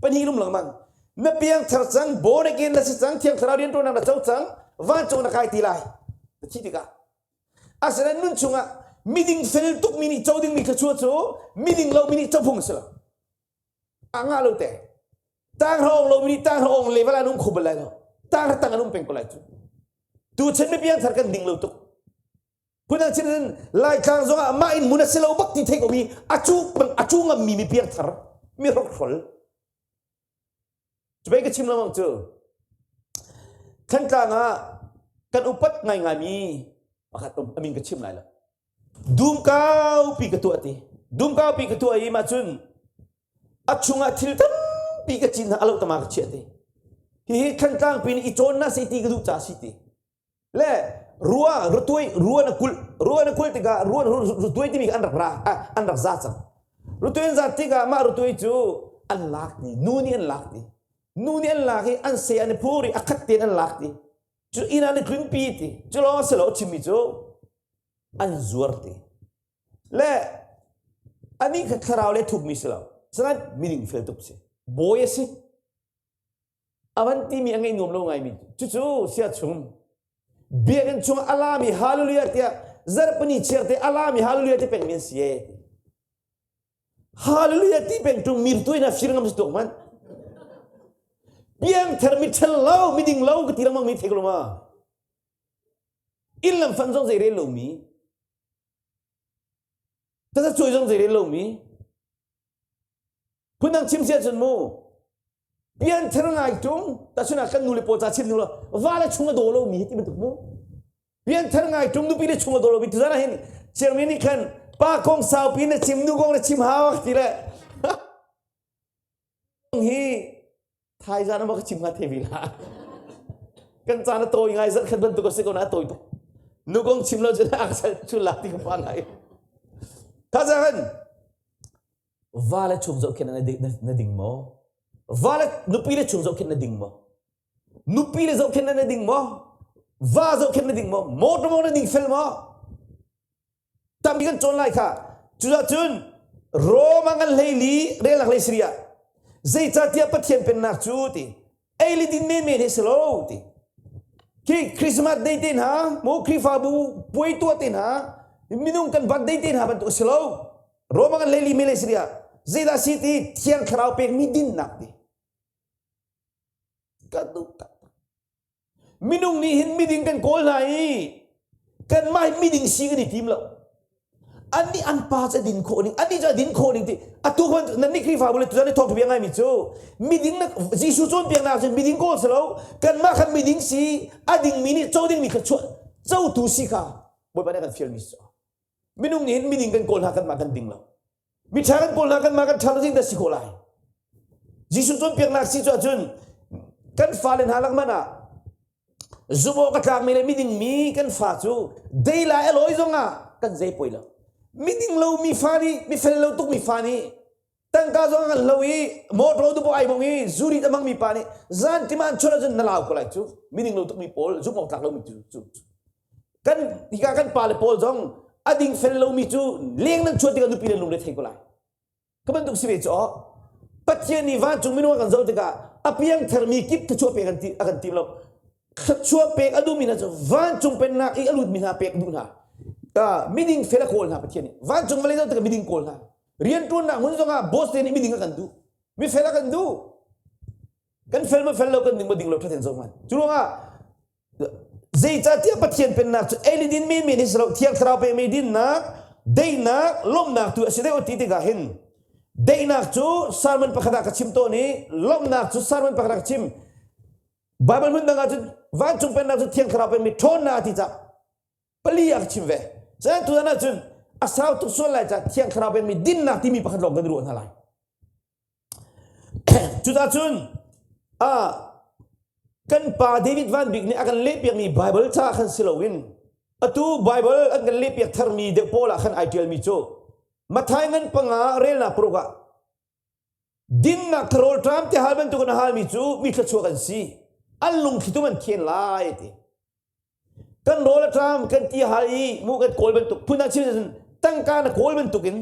Pahnih lum lengmang. Na piang thar cang, born again na si cang, thiang thlarau rianṭuannak na co cang, vancung na kai ti lai. Na thi tikah. Asinain nun chungah miding fel tukmi nih co dingmi thluachuah cu miding lomi nih co phung a si lo. A ngah lo te. Tang hra ong lomi nih tang hra ong level an um kho bal lai lo. Tang hra tang an um peng ko lai cu. Tu chan mi piang thar kan ding lo tuk. Phundang chim in Laitlang zong ah mah in mun a si lo bak ti thei ko mi a cu a cu ngam mi mi piang thar mi hrokhrol. Cubai ka chim lengmang cu Thantlang ah kan upat ngaingai mi pakhat um amin ka chim lai lo. Dum kaupi ka tuah ti. Dum kaupi ka tuah i mah cun a chungah thil tampi ka cin hna alo tama ka chiah ti. Hihi Thantlang pi nih i cawn na si ti ka duh ca si ti. Le rua rutuai rua na kulh rua na kulh tikah rua rutuai timi an rak ra an rak za cang. Rutuai an zat tikah mah rutuai cu an lak ti nu nih an lak ti. Nu nih an lak i an se an i phur i a khat tein an lak ti. Cu inn ah an i tlunpi ti. Cu lawng a si lo chimmi cu an zuar ti le anih kha thlarau le thukmi si lo sinain mining fel tuk si bawi a si avan timi a ngei nuam lo ngaimi cucu sia chung biakinn chung alami hallelujah tiah zarhpini chiar te alami hallelujah ti pengmi an si e hallelujah ti peng tung mir tu ina fir ngam si tuk man piang ther mi thel lo mi ding lo ka ti lengmang mi thei ko ma Inn lam fan zong zei rel lomi, tazacuai zong zei rel lomi, phundang chim si ahcun mu, pianthar ngai ṭung, tahchun ah kan nu le pawl ca chim nu lo, va le chung a daw lomi hi ti bantuk mu. Pianthar ngai ṭung, nupi le chung a daw lomi tuzan ah hin chairman nih khan pa kong saupi na chim, nu kong na chim hau ti le hi thaizan ah ka chim hnga the la kan caan a tawi ngai zarh khat bantuk a si ko na a tawi tuk nu kong chim lo cun a ka chu la ti ka pa ngai thazahan va le chung zoh khin na ding maw va le nupi le chung zoh khin na ding maw nupi le zoh khin na ding maw va zoh khin na ding maw motor maw na ding fel maw Tampi kan cawn lai kha. Cucun Roma ngan hleili relnak hlei sari ah zeicahtiah Pathian pennak cu ti ei le din menmen hi si lo ti. Khi Christmas day te hna, mu Khrihfabu puai tuah te hna, minung kan birthday te hna bantuk si lo. Roma ngan hleili me hlei sari ah zeidah si ti Thiang Thlarau pekmi dinnak ti. Ka duh tak. Minung nih hin miding kan kawl hna i kanmah hi miding si kan i tim lo. Annih an pa cu a din khawh ning, annih cu a din khawh ning ti atu khan nan nih Khrihfabu le tuzan i thawngṭha bia ngaimi cu miding na Jesuh cawnpiaknak cun miding kawl si lo kanmah khan miding si a dingmi nih co dingmi kha chuah cotu si kha Bawipa nih a kan fialmi si. Minung nih hin miding kan kawl hna kanmah kan ding lo. Miṭha kan kawl hna kanmah kan ṭha lo ding dah si khawh lai. Jesuh cawnpiaknak si cu ahcun kan fale hna lak hmanh ah zumh awk a tlakmi le miding mi kan fa cu dei lai a lawi zong ah kan zei poi lo. Miding lo mi fa nih mifel lo tuk mi fa nih tangka zong an lo i motor du ai mong i zuri a hmang mi pa nih zan tima an chuah ahcun na lau ko lai cu miding lo tuk mi pawl zumh awk tlak lo mi cu cu kan hika kan pa le pawl zong a ding fel lomi cu leng nan chuah tikah nupi le lung le thei ko lai ka bantuk si ve cu Pathian nih vancung minung a kan zoh tikah a piang thermi kip thluachuah pek an ti a kan tim lo thluachuah pek a duhmi hna cu vancung pennak i a lutmi hna pek duh hna miding fel a kawl hna Pathian nih vancung vawlei zoh tikah miding kawl hna rianṭuannak hmun zongah boss te nih miding a kan duh mifel a kan duh kan fel ma fel lo kan ding ma ding lo thaten zo man cu ruangah zeicahtiah Pathian pennak cu ei le din menmen hi si lo Thiang Thlarau pekmi dinnak daihnak lawmhnak tu a si deuh ti tikah hin daihnak cu sermon pakhat ah ka chim tawn i lawmhnak cu sermon pakhat ah ka chim Bible hmun dang ah cun vancung pennak cu Thiang Thlarau pekmi ṭhawnnak ti cah pali ah ka chim ve cun tutan ah cun a sau tuk sual lai cah Thiang Thlarau pekmi dinnak timi pakhat lawng kan ruah hna lai Cucacun kan pa David Van Bik nih a kan lehpiakmi Bible ca khan si loin atu Bible an kan lehpiak tharmi deuh pawl ah khan ai ṭialmi cu Matthai ngan panga relnak paruk ah dinnak tharawl ṭam te hal bantuk in a halmi cu mi thluachuak an si an lungthli tum an thian lai ti Kan rawl a ṭam, kan ti hal i mu kan kawl bantuk phun ah chim tangka na kawl bantukin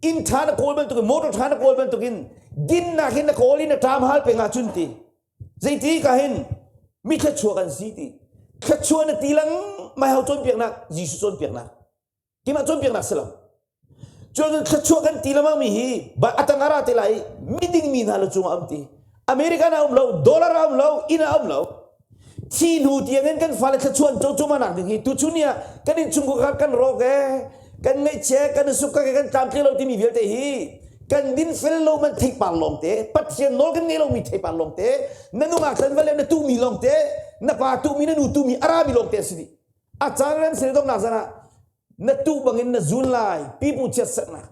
inn ṭha na kawl bantukin motor ṭha na kawl bantukin Dinnak hin na kawl in na ṭam hal peng ahcun ti. Zeiti ka hin mi thluachuah kan si ti. Thluachuah na ti lang mai ho cawnpiaknak Jesuh cawnpiaknak. Keimah cawnpiaknak si lo. Cun thluachuah kan ti lengmang mi hi a tang ara te lai miding mi hna lu cungah um ti. American ah um lo, dollar ah um lo, inn ah um lo. Thi hnu tiang in kan fale thluachuah an co cuma nak ding hi tuchun ni ah kan innchungkhar kan rawk e, kan ngaihchia, kan suk ka kan tlamtling lo timi vialte hi kan din fel lo man theipar lawng te Pathian nawl kan ngei lomi theipar lawng te na nungak tlan vale na tuhmi lawng te na pa tuhmi na nu tuhmi arami lawng te an si dih. A caan rem sel donghnak zan ah na tuh bangin na zun lai pipu chiatserhnak.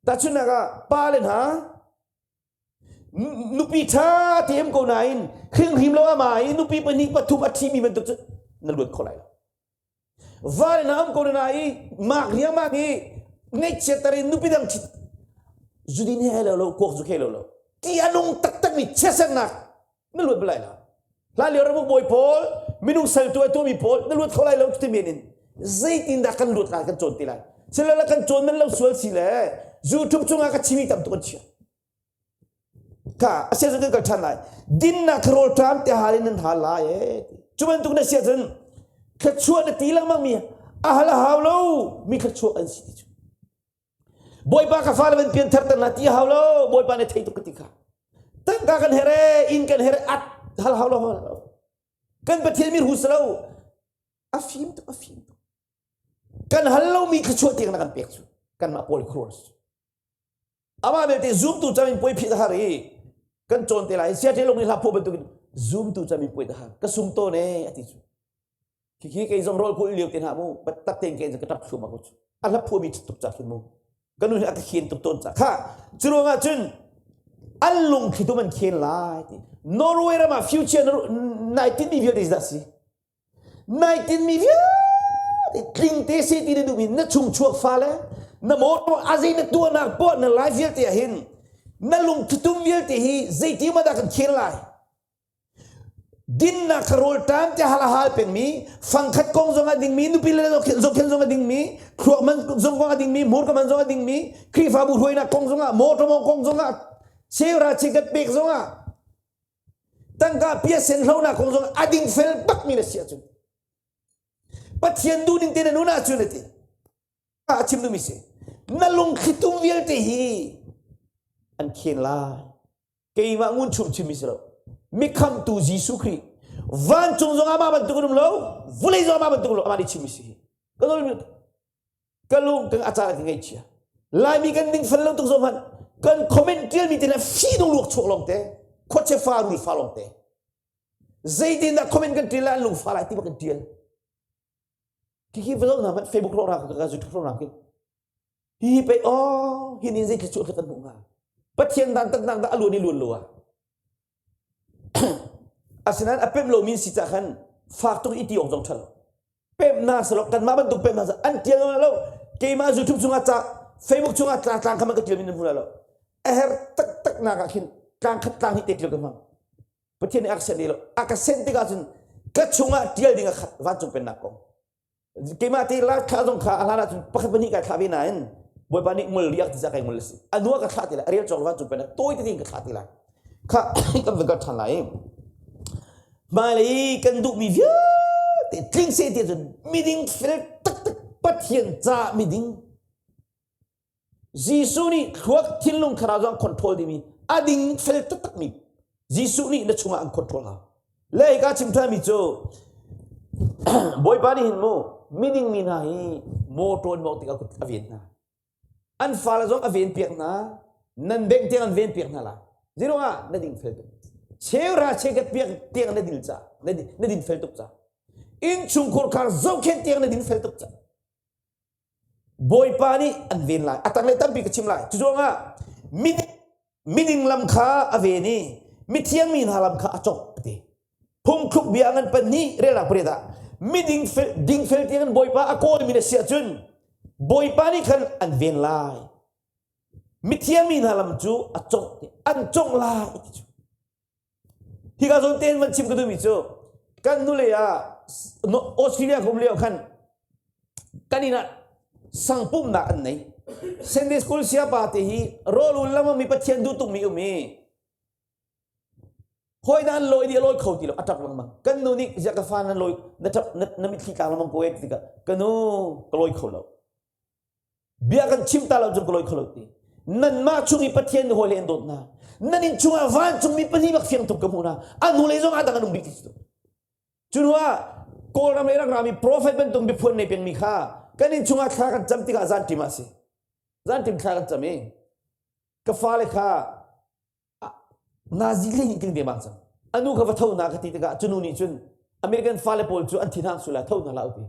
Tahchunhnak ah pa le hna nupi ṭha te um ko nain hringhrim lo ama i nupi pahnih pathum a ṭhimi bantuk cu na luat kho lai lo. Va le hna um ko na i mak riangmang i ngaihchiatter in nupi dang ṭhit zudin he lo lo kuak zu he lo lo ti a nung taktakmi chiatserhnak na luat bal lai lo hlan lio ramuk bawi pawl minung saltu a tuahmi pawl na luat kho lai lo ti men in zeitindah kan luat lai kan cawn ti lai silole kan cawn man lo sual si le YouTube cungah ka chimi tam tuk an chia ka asia cun kan kal ṭhan lai dinnak rawl ṭam te hal in nan hal lai e cu bantuk na sia cun thluachuah na ti lengmang mi a hal a hau lo mi thluachuah an si ti cu Bawipa ka fale van pianthar ter hna ti hau lo Bawipa nih thei tuk ka ti kha tangka kan here inn kan here at hal hau lo hal lo kan Pathian mi hu lo a fim tuk a fim tuk kan hal lo mi thluachuah tiang na kan pek cu kanmah pawl khuruas amah belte zumtu camin puai phih har i kan cawn te lai sia ṭe lung ni hla phuah bantukin zumtu camin puai ta har ka sung tawn e ati cu Khikhi kei zong rawl kulh lio te hna mu tak tein kei ka ṭap thluahmah ko cu. A hla phuami ṭhat tuk ca khin mu. Ka nu hi a ka khen tuk tawn ca. Kha cu ruangah cun an lungthli tum an khen lai ti. Norway ram ah future nai tinmi vialte dah si. Nai tinmi vialte tling te se ti na duhmi na chung chuak fa le na motor a zei na tuahnak poah na life vialte ah hin na lungthli vialte hi zeiti ma dah kan khen lai. Dinnak kha rawlṭam te hal a hal pengmi, fangkhat kong zong a dingmi, nupi le zohkhenh zong a dingmi, thluak man zong kong a dingmi, hmurka man zong a dingmi, Khrihfabu hruainak kong zongah, motor mong kong zongah, seura chikat pek zongah, tangka piasen hlonak kong zongah a ding fel bakmi na si ahcun Pathian duhning te na nun ahcun a ti. A chim duhmi si. Na lungthlitum vialte hi an khen lai. Keimah ngun chum chimmi si lo. Mikhamtu Jesuh Khrih vancung zong amah bantuk an um lo, vulei zong amah bantuk um lo, amah nih chimmi si. Ka lung ka lung kan acar ka ngaihchia. Laimi kan ding fel lo tuk zong hmanh kan comment tialmi te le fi dong luak chuak lawng te, khuache fa rul fa lawng te. Zeitin dah comment kan tial lai an lung fa lai ti bak kan tial. Khi va zoh hna hmanh Facebook rawh ra ka YouTube rawh ra kin. Hi pei aw hi nih zei thluachuah kan hmuh hnga? Pathian dan tatnak dah a luan i luan lo ah. Asinain a pemh lomi si cah khan fak tuk i ti awk zong ṭha lo. Pemh na salo kanmah bantuk pemh na an tial lo keimah YouTube chungah ca Facebook chungah tlang tlang kha man ka tial mi nan hmu lo. A her taktak nak ah khin tlang khat tlang hi te tial ka hmang. Pathian nih a ka send lo. A ka send tikah cun ka chungah tial ding a khat vancung pennak kong. Keimah te la thla zong kha a hlan ahcun pakhat pahnih kai thlah ve nain Bawipa nih ngol riak ti kai ngol si. A hnu ah ka thlah ti lai. A rel cawk van cung pen tawi tete in ka thlah ti lai. Kha kan van kal ṭhan lai. Hmailei kan duhmi vialte tling seh ti ahcun miding fel taktak Pathian ca miding Jesuh nih thluak thinlung thlarau zong control dimi a ding fel taktakmi Jesuh nih na chungah an control hau. Le hika chim ṭhanmi cu Bawipa nih hin mu miding mi hna hi motor an mawngh tikah kut a ven hna. An fale zong a ven piak hna. Nan bengh tiang an ven piak hna lai. Zeiruangah na ding fel tuk. Cheuhra cheukhat piak tiang na dil ca na din fel tuk ca. Innchungkhur khar zohkhenh tiang na din fel tuk ca. Bawipa nih an ven lai. A tanglei tampi ka chim lai. Curuangah miding lam kha a ven i mithiang mi hna lam kha a cawk a ti. Phungthluk bia ngan pahnih relnak pariat ah miding fel dingfel tiangin Bawipa a kawlmi na si ahcun Bawipa nih khan an ven lai. Mithiang mi hna lam cu a cawk an cawk lai ti cu. Hika zawn tein van chim ka duhmi cu kan nule ah Australia kum lio khan kan inn ah sangpumnak an nei. Sunday school siapa te hi rawl ul lama mi Pathian duh tuk mi um i hawi dah an lawi di a lawi kho ti lo a ṭap lengmang. Kan nu nih ziah ka fa na lawi na ṭap na, na mitthli tlang lengmang ko e ti tikah ka nu ka lawi kho lo. Bia kan chim ta lo cun ka lawi kho lo ti. Nanmah chung i Pathian nih hawi le an dawt hna. Nan inn chungah vancungmi pahnih bak fiang tuk ka hmuh hna. An hnulei zong ah dang an um rih ti cu. Cu hnuah Kawlram le rak rami prophet bantuk biaphuan nei pengmi kha kan inn chungah thla kan cam tikah zanṭim ah a si. Zanṭim thla kan cam i ka fale kha nazi hlei tling dengmang cang. Anu kha va tho hna ka ti tikah cu nu nih cun American fale pawl cu an thinhang sul lai tho hna hlah u ti.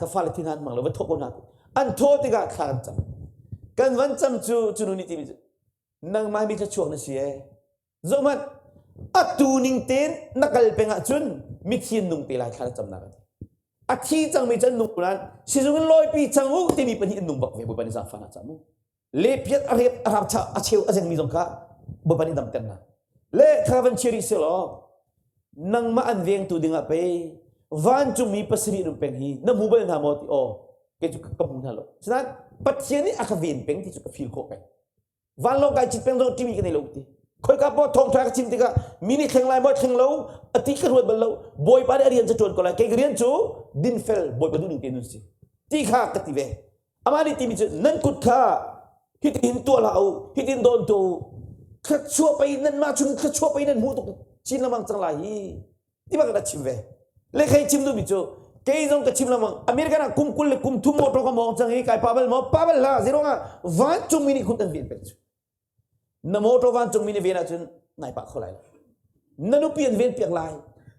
Ka fale thinhan mang lo va tho ko hna ti. An thaw tikah thla kan cam. Kan van cam cu cu nu nih timi cu nangmah mi thluachuak na si ee. Zohhmanh, atu ning tein na kal peng ahcun mithi an nung te lai thla na camnak a ti. A thi cangmi cu an nung nain sizung in lawipi cang u timi pahnih an nung bak ve Bawipa nih zaangfah hna cah mu. Lepiat a rep a rap a cheu a zengmi zong kha Bawipa nih damter hna. Le thla van chia rih selaw nangmah an vengtu dingah pei vancungmi pasarih an um peng hi na hmu bal hna maw ti aw kei cu ka hmu hna lo. Sinain Pathian nih a ka ven peng ti cu ka feel khawh peng. Vanlawng kai cit peng zong timi ka nei lo ti. Khoika poh thawngtha ka chim tikah mi nih thleng lai maw thleng lo ati ka ruat bal lo. Bawipa nih a rian cu ṭuan ko lai. Kei ka rian cu dinfel Bawipa duhning te nun si. Ti kha ka ti ve. Amah nih timi cu nan kut kha hitin tuah hlah u, hitin dawn tuah u. Thluachuah pei nanmah chung thluachuah pei nan hmuh tuk chin lengmang cang lai hi. Ti bak in a chim ve. Le khei chim duhmi cu kei zong ka chim lengmang American ah kum 20 le kum thum motor ka mawng cang i kai pa bal maw pa bal hlah zeiruang ah vancungmi nih khut an ven peng cu na motor vancungmi nih ven ahcun nai pah kho lai lo na nupi an ven piak lai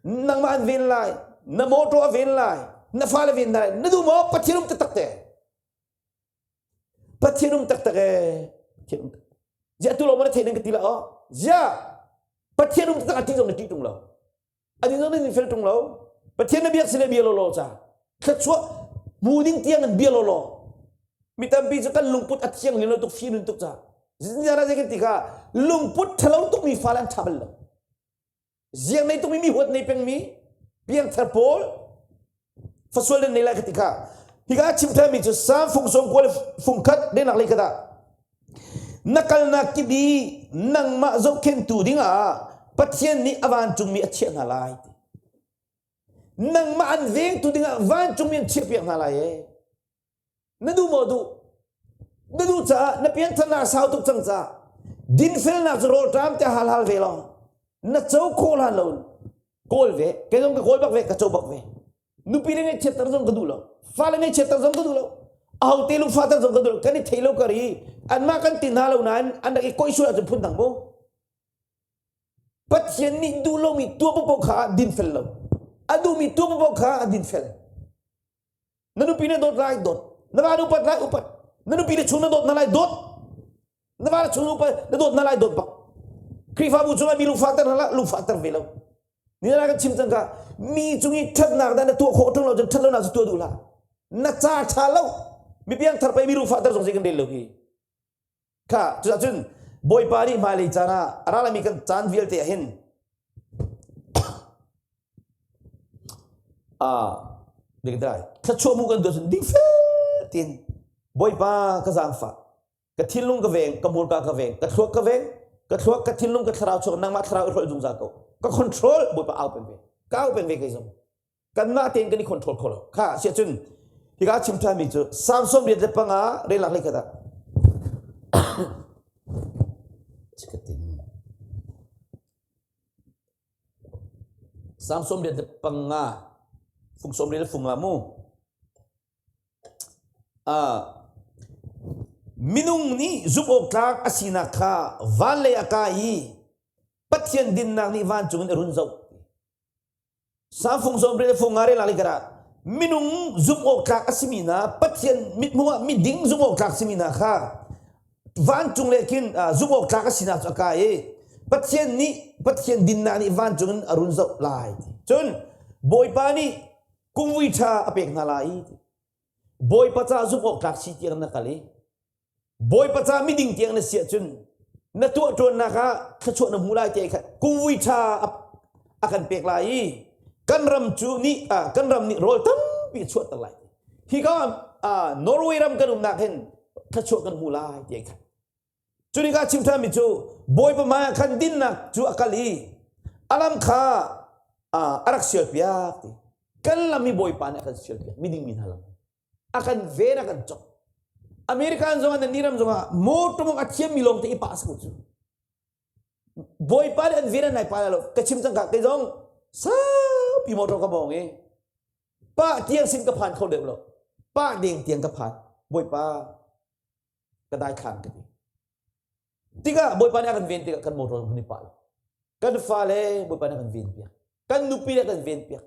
nangmah an ven lai na motor a ven lai na fale ven lai na duh maw Pathian um taktak te Pathian um taktak ee Pathian um taktak ziah tu lo ma na theih nan ka ti la oh ziah Pathian um taktak a ti zong na ṭih ṭung lo a din zong na fel ṭung lo Pathian na biak sile bia lawlaw ca thluachuah hmu ding tiang in bia lawlaw mi tampi cu kan lungput a thiang lo tuk fi nun tuk ca zara zei kan ti kha lungput ṭhalo tuk mi fale an ṭha bal lo Ziang nei tukmi mi huat nei pengmi piangthar pawl fasual den nei lai ka ti kha. Hika chim thanmi cu Salm fung sawm kua le fung khat denak lei khat ah na kalnak kip i nangmah zohkhenhtu dingah Pathian nih a vancungmi a chiah hna lai. Nangmah an vengtu dingah vancungmi an chiahpiak hna lai ee. Na duh maw duh? Na duh caah na piantharnak sau tuk cang caah dinfelnak cu rawlṭam te hal hal ve law na co khawh hlan lo kawl ve kei zong ka kawl bak ve ka co bak ve nupi le ngaihchiatter zong ka duh lo fale ngaihchiatter zong ka duh lo aho te lungfahter zong ka duh lo kan i thei lo kar i anmah kan ti hna lo nain an rak i koih sual ahcun phun dang mu Pathian nih duh lomi tuah paoh kha dinfel lo a duhmi tuah paoh kha a dinfel Na nupi na dawt lai dawt. Na va na upat lai upat. Na nupi na chung na dawt na lai dawt. Na va na chung upat na dawt na lai dawt bak. Khrihfabu cungah mi lungfahter hlah lungfahter ve lo. Ni na kan chim cang ka mi cung i ṭhatnak dah na tuah khawh ṭung lo cun ṭhat lonak cu tuah duh hlah. Na ca ṭha lo. Mi piangthar pei mi lungfahter zong zei kan rel lo hi. Kha cucun Bawipa nih hmailei caan ah a ra laimi kan caan vialte ah hin thluachuah mu kan tuah cun dingfel tiin Bawipa ka zaangfah ka thinlung ka veng ka hmurka ka veng ka thluak ka veng ka thluak ka thinlung ka thlarau chuak nangmah thlarau i hrolh zungzal ko ka control Bawipa au peng ve ka au peng ve kei zong kanmah tein kan i control kho lo kha siah cun hika chim ṭhanmi cu Psalm 75 relak lei khat ah Psalm 75 fung sawm riat le fung nga mu minung nih zumh awk tlak a sinak kha van lei a kai i Pathian dinnak nih vancung in a run zoh Safung sawm le fung nga rel ah minung zumh awk tlak a simi hna Pathian mithmuh ah miding zumh awk tlak simi hna kha vancung le khin zumh awk tlak a sinak cu a kai i Pathian nih Pathian dinnak nih vancung in a run zoh lai cun Bawipa nih kumvui ṭha a pek hna lai Bawipa ca zumh awk tlak si tiang na kal i Bawipa ca miding tiang na si ahcun na tuahṭuannak ah thluachuah na hmu lai ti kha kumvui ṭha a kan pek lai i kan ram cu nih kan ram nih rawl tampi a chuahter lai. Hi ka Norway ram kan umnak hin Thluachuah kan hmu lai ti ai khat. Cu tikah chim ṭhanmi cu Bawipa hmaiah khan dinnak cu a kal i a lam kha a rak sialpiak ti. Kan lam hi Bawipa nih a kan sialpiak miding mi hna lam. A kan ven a kan cawk. American zong ah nan ram zong ah motor a thiammi lawng te i pah sa ko cu. Bawipa nih an ven an nai pa lo ka chim cang ka kei zong saupi motor ka mawng i pa tiang sin ka phan kho deuh lo. Pa deng tiang ka phan. Bawipa ka daithlan ka ti. Tikah Bawipa nih a kan ven tikah kan motor kan i pah lo. Kan fale Bawipa nih a kan ven piak. Kan nupi nih a kan ven piak.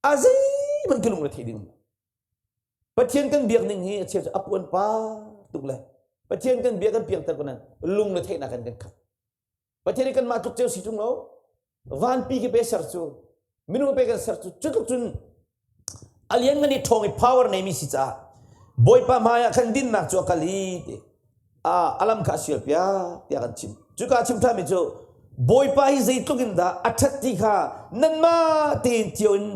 A zeihmanh ka lungre theih ding Pathian kan biak ning hi a cheu cu a puan pa tuk le Pathian kan biak kan piangter ko nan lung le theihnak kan kan khat. Pathian nih kanmah tluk ceu si ṭung lo. Vanpi khi pe ser cu minung pe kan ser cu cu tluk cun a lianngan i ṭhawng i power neimi si caah Bawipa hmai ah khan dinnak cu a kal i ti a alam kha a sial piak tiah kan chim. Cuka chim ṭhanmi cu Bawipa hi zeitluk in dah a ṭhat ti kha nanmah tein cio in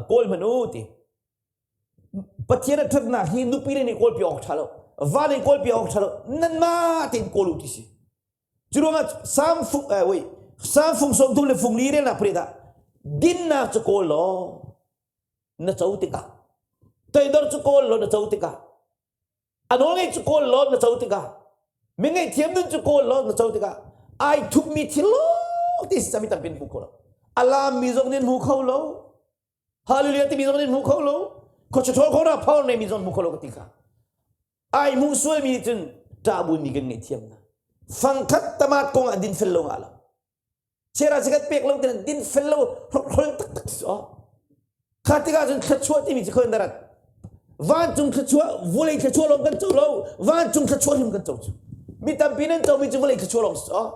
kawl hmanh u ti. Pathian a ṭhatnak hi nupi le nih kawlpi awk ṭha lo, va nih kawlpi awk ṭha lo, nanmah tein kawl u ti si. Cu ruangah Salm fung eh wait Salm fung 30 le fung li relnak pret ah dinnak cu kawl law na co tikah toidor cu kawl law na co tikah a nawlngeih cu kawl law na co tikah mi ngaihthiam nun cu kawl law na co tikah ai thupmi thil lawng ti si mi tampi hmu kho lo a lammi zong nih hmu kho lo hallelujah timi zong nih hmu kho lo khuachaṭhawl kho na power nei mi zong hmu kho lo ka ti kha Ai hmuh sualmi nih cun ṭahbun mi kan ngaihthiam hna. Fangkhat tamat kong ah dinfel lo ngah lo. Chera chikat pek lo tinan dinfel lo hrokhrol taktak si aw. Kha tikah cun thluachuah timi cu khawi rat. Vancung thluachuah, vawlei thluachuah lawng kan co lo, vancung thluachuah hrim kan co cu. Mi tampi nan comi cu vawlei thluachuah lawng si aw.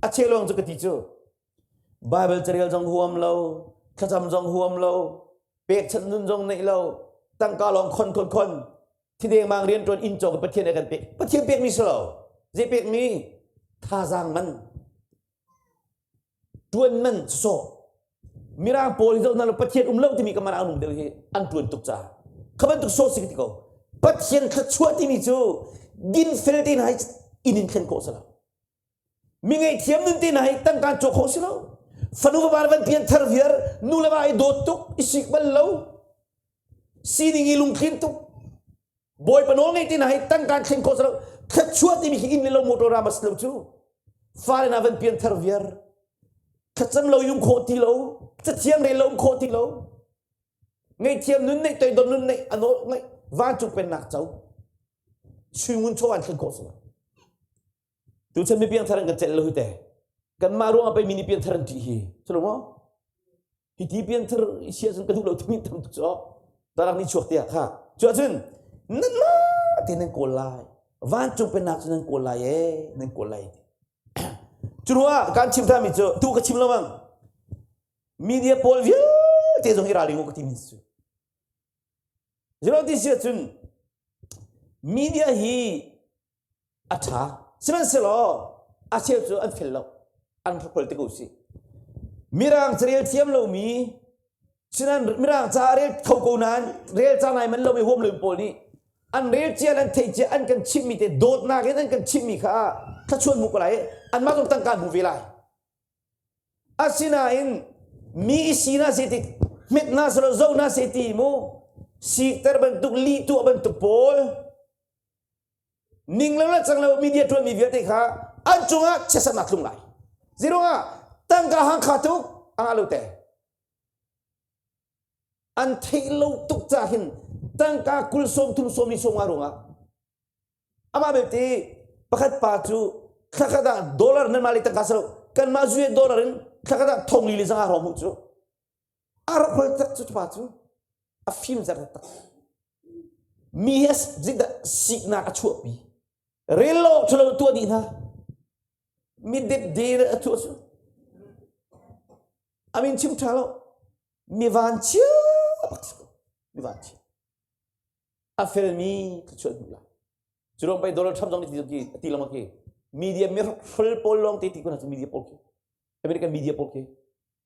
A cheu lawng cu ka ti cu. Bible carel zong huam lo, thlacam zong huam lo, pekchanh nun zong neih lo, tangka lawng khon khon khon, thidengmang rian ṭuan inn cawk Pathian a kan pek. Pathian pekmi si lo. Zei pekmi? Thazaang man. Ṭuan man sawh. Mirang pawl hi zoh hna lo Pathian um lo timi ka marang nung deuh hi an ṭuan tuk caah. Kha bantuk sawh si ka ti ko. Pathian thluachuah timi cu dinfel te hna hi inn in thlen khawh si lo. Mi ngaihthiam nun te hna hi tangka cawk khawh si lo. Fanu fapa van pian thar viar, nu le va i dawt tuk, i sik bal lo. Sining i lungthlin tuk. Bawipa nawl ngei te hna hi tangka thlen khawh si lo. Thluachuah timi hi inn le lo motor ram a si lo cu. Fale hna van pian thar viar. Thlacam lo yung khawh ti lo. Cathiang rel lo um khawh ti lo. Ngaihthiam nun neih, toidor nun neih, a nawl ngeih, vancung pennak co. Suingun chaw an thlen khawh si lo. Tuchan mi piangthar an kan celh lo hi te. Kanmah ruangah pei mi nih piangthar an ṭih hi. Cu maw? Hi ti piangthar sia cun ka duh lo timi tam tuk cu. Tarak ni chuak tiah kha. Cu ahcun nanmah te nan kawl lai. Vancung pennak cu nan kawl lai ee, nan kawl lai. Cu ruangah kan chim tami cu tu ka chim lo bang. Media pawl vialte zong hi ralring u ka timi cu. Zero ti si ahcun media hi a ṭha. Sihmanhsehlaw a cheu cu an fel lo. An hrokhrol te ko si. Mirang carel thiam lomi sinan mirang ca a rel kho ko nain rel ca nai man lomi huam lomi pawl nih an rel cia an theih cia an kan chimhmi te dawtnak in an kan chimhmi kha thluachuah hmu ko lai i anmah zong tangka an hmu ve lai. Asinain mi i si na si tik hmet na si lo zoh na si ti mu sikter bantuk lih tuah bantuk pawl ning lo le cang lo media ṭuanmi vialte kha an cungah chiatsernak tlung lai. Zeiruangah tangka hang kha tuk a ngah lo te. An theih lo tuk ca hin tangka kul sawm thum sawm li sawm nga ruangah amah belte pakhat pa cu thlakhat ah dollar nan mah le tangka salo kanmah US dollar in thlakhat ah thong li le zanga hrawng hmuh cu a rak hol tak cu pa cu a fim zer tak Mi hi zeidah siknak a chuahpi? Rel lo awk ṭhalo tuah dih hna. Mi depde a tuah cu. A min chim ṭha lo. Mi vanchia bak si ko. Mi vanchia. A felmi thluachuah hmuh lai. Cu ruang pei Donald Trump zong nih ti ti lengmang khi. Media mi hrol pawl lawng te ti ko hna cu media pawl khi. American media pawl khi.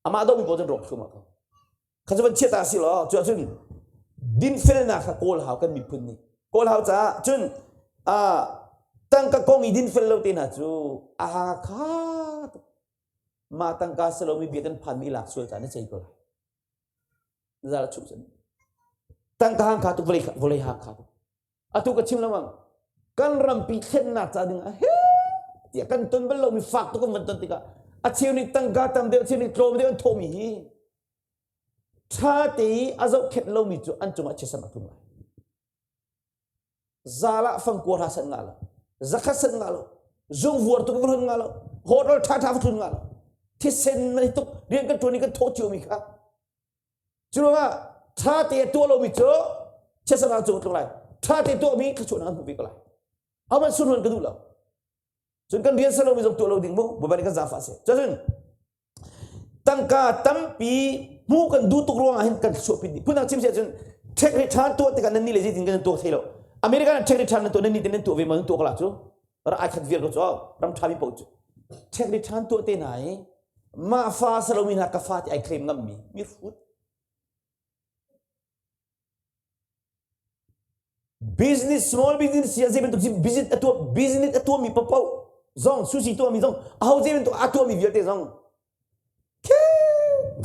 Amah domi pawl cu rawk thluahmah ko. Kha cu van chiat ta si law, cu ahcun. Dinfelnak kha kawl hau kan miphun nih. Kawl hau caah cun tangka kong i dinfel lo te hna cu a ha kha tuk. Mah tangka si lomi bia kan phanmi lak sual caan na cei ko lai. Zal chuh cun. Tangka hang kha tuk vawlei vawlei hang kha tuk. Atu ka chim lengmang. Kan rampi thlennak ca ding ah he tiah kan ton bal lomi fak tuk kan van ton tikah a cheu nih tangka tam deuh a cheu nih tlawm deuh an thawhmi hi ṭha te i a zohkhenh lomi cu an cungah chiasam a tlung lai. Zal ah fangkua hra san ngah lo, zakhat san ngah lo, zungvuar tuk va hlun ngah lo, hotel ṭhaṭha va tlun ngah lo. Thisen man tuk rian kan ṭuan i kan thawh ciomi kha. Cu ruangah ṭha te a tuah lomi cu chiasam an cung a tlung lai. Ṭha te tuahmi thluachuahnak an hmuh ve ko lai. Aman sunhuan ka duh lo. Cun kan rian salomi zong tuah lo ding mu, Bawipa nih kan zaangfah seh. Cun tangka tampi hmuh kan duh tuk ruangah hin kan chuahpi dih phundang chim si ahcun tax return tuah tikah nan nih le zeitin kan tuah thei lo American ah tax return nan tuah nan nih te nan tuah ve ma nan tuah kala cu ra ai khat viar ko cu ram ṭha mi paoh cu tax return tuah te hna i mah fa salomi hna ka fa ti ai claim ngam mi mi hrut Business small business si zei bantuk business a tuah business a tuahmi paohpaoh zong sushi tuahmi zong aho zei bantuk a tuahmi vialte zong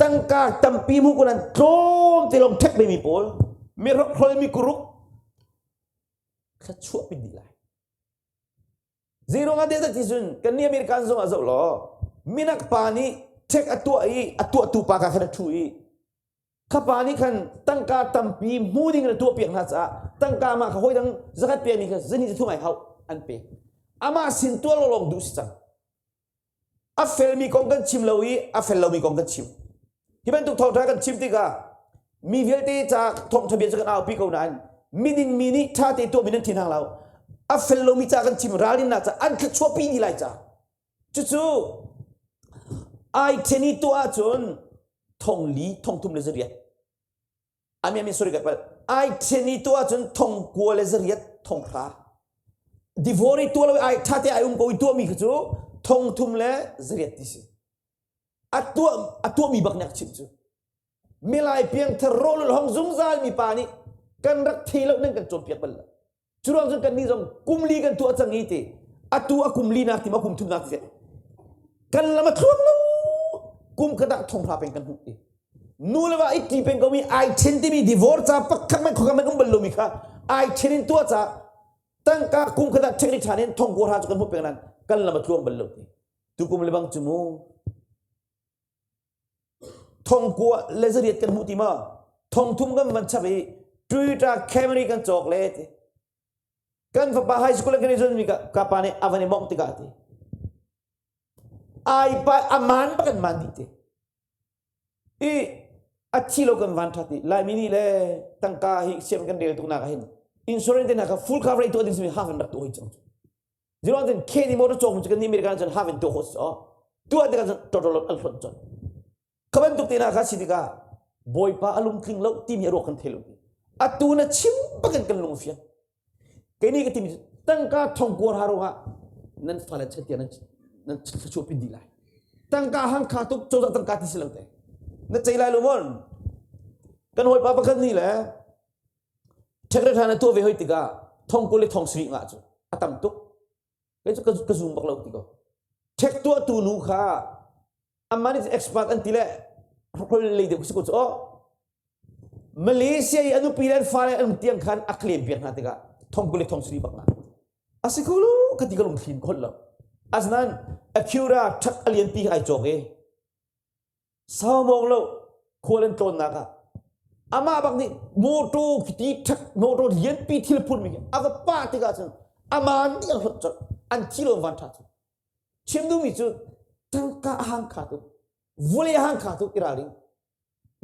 tangka tampi hmu ko nan tlawm te lawng ṭhek mi pawl mi hrokhrol mi kuruk thluachuah pin dih lai Zeiruang ah deh ti cun kan nih American zong ah zoh law minak pa nih ṭhek a tuah i a tuahtu pa ka khan a ṭhu i Kha pa nih khan tangka tampi hmu ding in a tuahpiak hna caah tangka mah kha hawi dang zakhat pekmi kha zani zathum ai hauh an pek. Amah sin tuah lawng duh si cang. A felmi kong kan chim lo i a fel lomi kong kan chim. Hi bantuk thawngṭha kan chim tikah mi vialte ca thawngṭha bia cu kan aupi ko nain miding mi nih ṭha te tuahmi nan thin hang lo. A fel lomi ca kan chim ralrinnak ca an thluachuahpi dih lai ca. Cucu ai ṭhen i tuah ahcun thong li, thong thum le zariat. Ami ami sorry ka palh. Ai ṭhen i tuah ahcun thong kua le zariat, thong hra. Divorce i tuah lo i ai ṭha te ai um ko i tuahmi kha cu thong thum le zariat ti si. A tuah a tuahmi bak nih a chimh cu. Milai piangthar rawlul hong zungzal mi pa nih kan rak thei lo nan kan cawnpiak bal lo. Cu ruang cun kannih zong kum li kan tuah cang i ti atu a kum li nak ti ma kum thum nak ti kan lam a thluang lo kum khat ah thong hra peng kan hmuh ti nu le va i ti peng ko mi ai then timi divorce ca pakhat man khokam man um bal lomi kha ai then in tuah ca tangka kum khat ah thek than in thong ko hra cu kan hmuh peng nan kan lam a tluang bal lo ti tu kum le bang cu mu Thongkua le zariat kan hmuh ti ma? Thongthum kan van chap i Toyota Camry kan cawk le ti. Kan fapa high school kan i zun mi ka, ka pa nih a van i mongh tikah ti. Ai pa a man bak kan man dih ti. I a thi lo kan van that ti. Laimi nih le tangka hi siam kan rel tuk nak ah hin insurance te hna kha full coverage tuah ding simi half an rak tuah hoi cang. Ziruang cun Kenny motor cawk cu kan nih American cun half in tuah khawh si tuah tikah cun total an hlonh cun kha bantuk te hna kha si tikah Bawipa a lungtling lo timi a ruak kan thei lo atu na chim bakin kan lung fiang kei nih ka timi tangka thong kuar ha ruangah nan fale chatia nan nan thluachuah pin dih lai tangka hang kha tuk cozah tangka ti si lo te na cei lai lo mon kan hawipa pakhat nih le Ṭhekre hna na tuah ve hoi tikah thong 20 le thong sarih ngah cu a tam tuk. Kei cu ka zum bak lo ti ko. Ṭhek tuahtu nu kha amah nih expert an ti le hrokhrol lei deuh si ko cu aw. Malaysia i a nupi le an fale an tiang khan a claim piak hna tikah thong 20 le thong sarih bak ngah. A si ko lo ka ti ka lungthlim ka holh lo. Asinain Acura ṭhak a lianpi ai cawk i Saumawng lo khual an tlawnnak ah amah bak nih motor khiti ṭhak motor lianpi thil phurmi khi a va pah tikah cun aman nih an hlonh colh an thi lo van ṭha cu chim duhmi cu tangka a hang kha tuk vawlei a hang kha tuk i ralring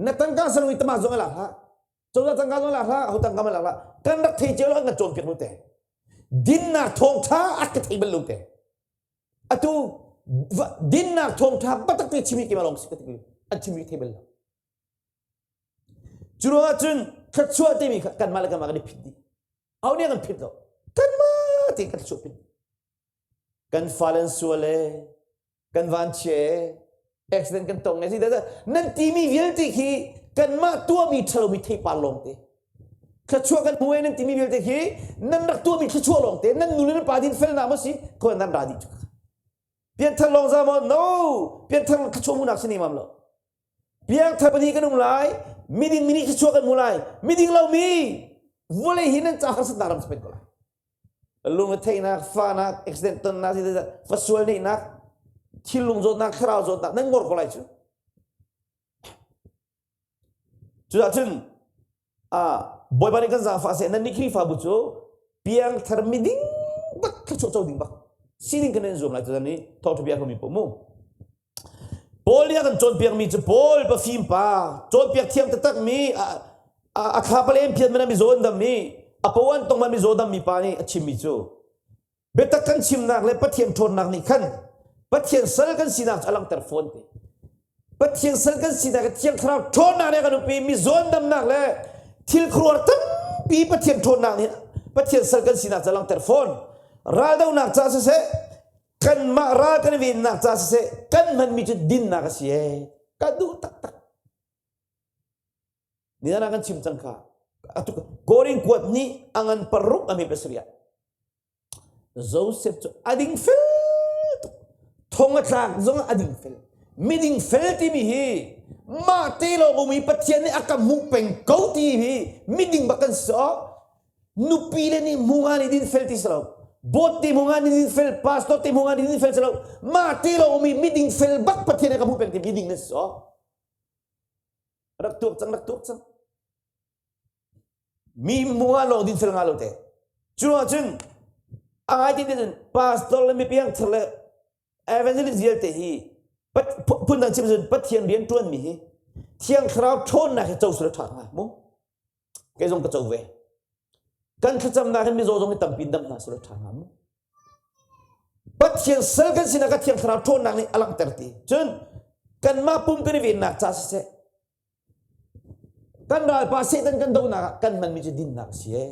na tangka sanu i tama zong a lak hlah cozah tangka zong a lak hlah ho tangka ma lak hlah kan rak thei cio lo an kan cawnpiak lo te dinnak thawngṭha a ka thei bal lo te Atu dinnak thawngṭha biatak te chimi keimah lawng si ka ti an chimi thei bal lo. Cu ruangah cun thluachuah timi kha kanmah le kanmah kan i phit dih. Aho nih kan phit lo. Kanmah tein kan thluachuah phit. Kan fale an sual e, kan vanchia e, accident kan tong e, nan timi vialte khi kanmah tuahmi ṭhalomi theipar lawng te. Thluachuah kan hmu e nan timi vialte khi nan rak tuahmi thluachuah lawng te nan nu le nan pa din felnak maw si khawi nan ra dih cu. Pianthar lawng za maw? No! Pianthar thluachuah hmuhnak si nemam lo. Piangthar pahnih kan um lai, miding mi nih thluachuah kan hmu lai, miding lomi vawlei hi nan ca harsatnak ram si peng ko lai. Lungretheihnak, fahnak, accident tonnak, fasual neihnak, thillung zawtnak, thlarau zawtnak nan ngor ko lai cu. Cucahcun Bawipa nih kan zaangfah seh nan nih Khrihfabu cu piangthar miding bak thluachuah co ding bak sining kan in zuam lai cu nih thawngṭha bia mi paoh mu. Paul nih a kan cawnpiakmi cu Paul pafim pa cawnpiak thiam taktak mi a thla palem phian man mizaw an dam mi a po an tong man mizaw dam mi pa nih a chimmi cu Biatak kan chimnak le Pathian ṭhawnnak nih khan Pathian sal kan sinak cu a langhter fawn te. Pathian sal kan sinak i Thiang Thlarau ṭhawnnak nih a kan umpi mi zawndamnak le thil khuaruahhar tampi Pathian ṭhawnnak nih Pathian sal kan sinak cu a langhter fawn. Raldohnak ca siseh, kanmah ral kan i vennak ca siseh, kan hmanmi cu dinnak a si ee. Ka duh taktak. Nizan ah kan chim cang kha. Atu Korin kuat nih a ngan paruk a mi pasarih ah Joseph cu a ding fel tuk. Thong a tlak zong a ding fel. Miding fel timi hi mah te lawng um i Pathian nih a ka hmuh peng ko ti hi miding bak kan si awk. Nupi le nih hmu nga nih din fel ti si lo. Bawt te hmu nga nih din fel, pastor te hmu nga nih din fel si lo. Mah te lawng um i miding fel bak Pathian nih a ka hmuh peng ti miding na si awk. Rak tuak cang, rak tuak cang. Mi hmuh ah lawng din fel nga lo te. Cu ahcun a ngai ti cun pastor le mipiang thar le evangelist vialte hi phundang chim cun Pathian rian ṭuan mi hi Thiang Thlarau ṭhawnnak hi co sula ṭha hnga mu. Kei zong ka co ve. Kan thlacamnak hin mizaw zong hi tampi in dam hna sula ṭha hnga mu. Pathian sal kan sinak a Thiang Thlarau ṭhawnnak nih a langhter ti. Cun kanmah pum kan i vennak ca siseh kan ralpa Satan kan dohnak ah kan hmanmi cu dinnak a si ee.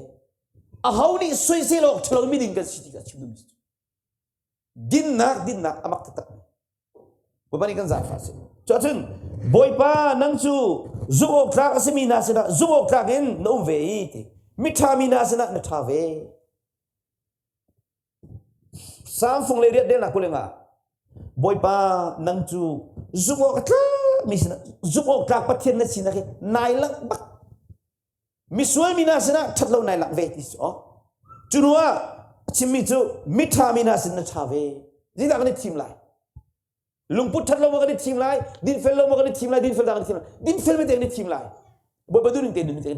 Aho nih soisel awk ṭhalo mi ding kan si ti kha chim duhmi si. Dinnak dinnak a mak taktak. Bawipa nih kan zaangfah seh. Cuahcun Bawipa nang cu zumh awk tlak a simi hna sinah zumh awk tlak in na um ve i ti. Miṭha mi hna sinah na ṭha ve. Samfung le riat relnak kuling ah Bawipa nang cu zumh awk a tlakmi sinah zumh awk tlak Pathian na sinak hi nai langh bak. Misual mi hna sinah ṭhat lo nai langh ve ti si awk. Cu hnu ah a chimmi cu miṭha mi hna sin na ṭha ve. Zeidah kan i thim lai? Lungput ṭhat lo maw kan i thim lai? Dinfel lo maw kan i thim lai? Dinfel dah kan i thim lai? Dinfel mi te kan i thim lai. Bawipa duhning te nun te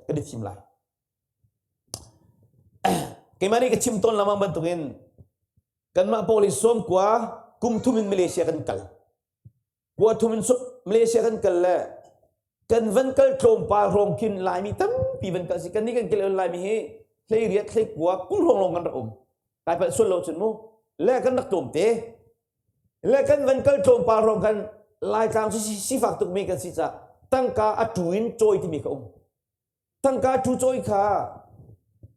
kan i thim lai. Keimah nih ka chim tawn lengmang bantukin kanmah pawl hi sawmkua kum thum in Malaysia kan kal. Kua thum in Malaysia kan kal le kan van kal tlawmpal hrawng khin Laimi tampi van kal si. Kan nih kan kal Laimi hi hlei riat hlei kua kul hrawng lawng kan rak um. Kai palh sual lo cun mu. Le kan rak tlawm te. Le kan van kal tlawmpal hrawng kan Laitlang cu sifak tukmi kan si caah tangka a tu in cawi timi kha um. Tangka ṭhu cawi kha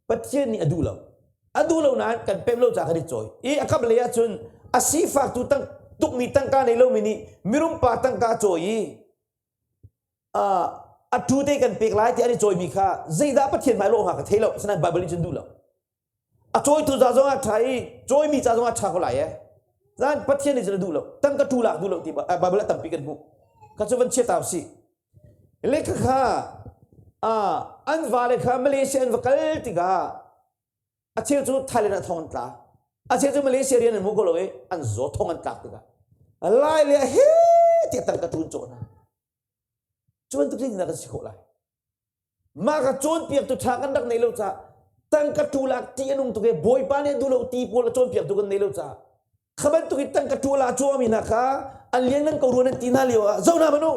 Pathian nih a duh lo. A duh lo nain kan pem lo caah kan i cawi. I a kap lei ahcun a sifak tu tang, tukmi tangka nei lomi nih mirum pa tangka cawi i a ṭhu te kan pek lai ti an i cawimi kha zeidah Pathian hmai lawh hnga ka thei lo. Asinain Baibal nih cun duh lo. A cawitu ca zong ah ṭha i cawimi ca zong ah ṭha ko lai e. Zan Pathian nih cun a duh lo. Tangka ṭu lak duh lo ti Baibal ah tampi kan hmuh. Kha cu van chia ta usih. Lehkha kha an vale kha Malaysia an va kal tikah a cheu cu Thailand ah thong an tla. A cheu cu Malaysia rian an hmu ko lo i an zaw thong an tlak tikah lai le he tiah tangka ṭun cawh hna. Cu bantuk zeitindah kan si khawh lai? Mah ka cawnpiaktu ṭha kan rak neih lo caah tangka ṭul ah ṭih a nung tuk i Bawipa nih a duh lo ti pawl a cawnpiaktu kan neih lo caah kha bantuk in tangka ṭul ah a cuangmi hna kha an lianngan ko rua nan ti hna lio ah zoh hna hmanh u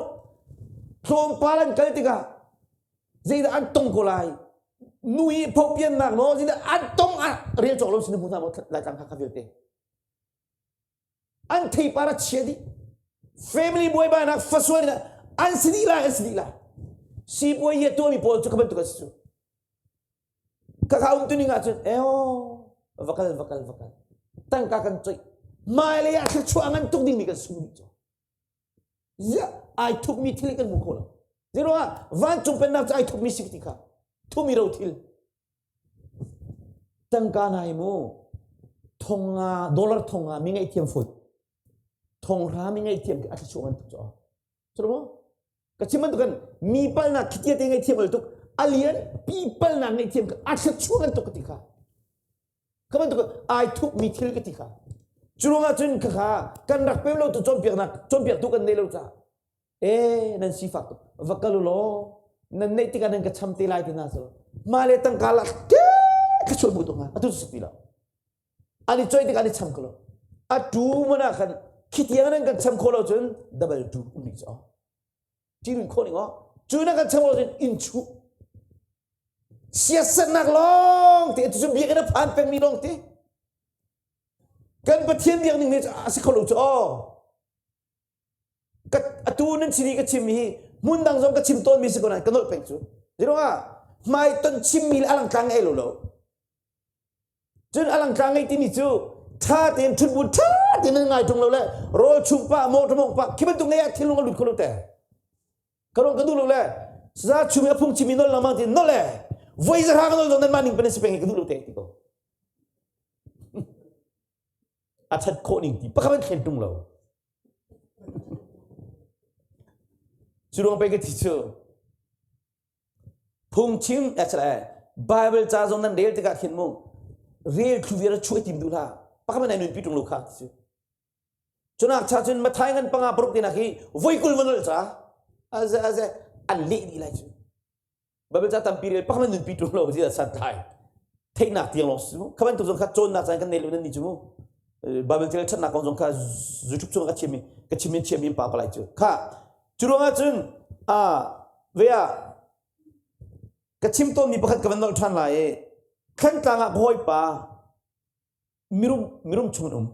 tlawmpal an kal tikah zeidah an tong ko lai nu i phopiannak maw zeidah an tong ah rel cawk lo sin hmu hna maw Laitlang kha kha vialte An theipar a chia dih. Family buaibainak fasual in an si dih lai, an si dih lai. Sipuai hi a tuahmi pawl cu ka bantuk an si cu. Khakha um tuning ahcun eo va kal va kal va kal. Tangka kan coih. Hmailei ah thluachuah ngan tuk dingmi kan sung dih cu. Ziah ai thupmi thil kan hmu kho lo. Zeiruangah vancung pennak cu ai thupmi si ti kha. Thumi ro thil. Tangka nai mu thonga dollar thonga mi ngai thiam fut. Thonghra mi ngai thiam a thluachuah ngan tuk cu. Cu ka chim bantukin mi palnak khitia te ngaihthiam ol tuk a lian pi palnak ngaihthiam a thluachuah ngan tuk ka ti kha. Ka bantuk ai thup mi thil ka ti kha. Cu ruangah cun khakha kan rak pem lo tu cawnpiaknak cawnpiaktu kan nei lo caah e nan sifak tuk va kal u law nan neih tikah nan ka cham te lai ti hna so mah le tangka la ke ka chuah bu tuk hnga atu cu si lo an i choi tikah an i cham ko lo a tu mana khan khitiang nan kan cham kho lo cun double tu um ni cho ṭin kho ning o cu na kan cham lo cun in chu siasatnak lawng te tu cu biakinn a phan pengmi lawng te kan pathian biak ning nih a si kho lo cu aw Ka atu nan sin i ka chim hi hmun dang zong ka chim tawnmi si ko nain ka nolh peng cu. Zeiruangah hmaiton chimmi le a langtlang ngei lo lo. Cun a langtlang ngei timi cu ṭha tein ṭhut bu ṭha tein nan ngai ṭung lo le rawl chung pah mawṭaw mawng pah khi bantuk ngei ah thinlung a lut kho lo te. Ka ruang ka duh lo le za chung i a phung chimmi nolh lengmang ti nolh le voi zahra ka nolh zong nanmah ning pan si peng hi ka duh lo te ti ko. A ṭhat khawh ning ti pakhat an thlen ṭung lo. Cu ruang pei ka thi cu phungchim Bible ca zong nan rel tikah khin mu rel thlu vial chuah tim duh hlah pakhat nan nunpi ṭung lo kha ti cu cunak cha cun Mathai ngan panga paruk tinak hi voi kul van ca aze aze an leh dih lai cu Bible ca tampi rel pakhat nan nunpi ṭung lo ti san tlai theihnak tiang lawng si mu kha bantuk zong kha cawnnak caan kan nei lo nan ni cu mu Bible tel ṭhatnak kong zong kha YouTube chung ka chim i ka chim in chiam in pa palai cu kha cu ruangah cun a ve ah ka chim tawnmi pakhat ka van nolh ṭhan lai i Thlantlang ah ka hawipa mirum mirum chung in um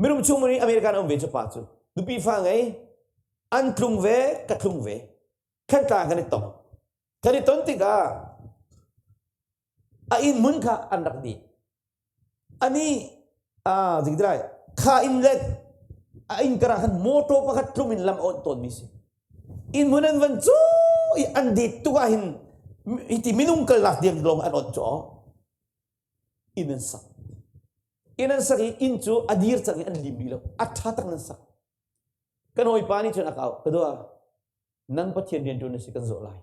mirum chung in American um ve cu pa cu nupi fa ngei an tlung ve ka tlung ve Thantlang kan i tong. Kan i ton tikah a inn hmun kha an rak dih. Ani ah zingdrai kha inn le a inn karah khan motor pakhat tlum in lam a on tawnmi si. Inn hmun an van cu i an dit tuk ah hin hiti minung kalnak ding lawng an on cu inn an sak. Inn an sak i inn cu a dir cang i an lim rih lo. A ṭha tak nan sak. Kan hawipa nih cun a ka auh. Ka dua, nang Pathian rianṭuan na si kan zawh lai.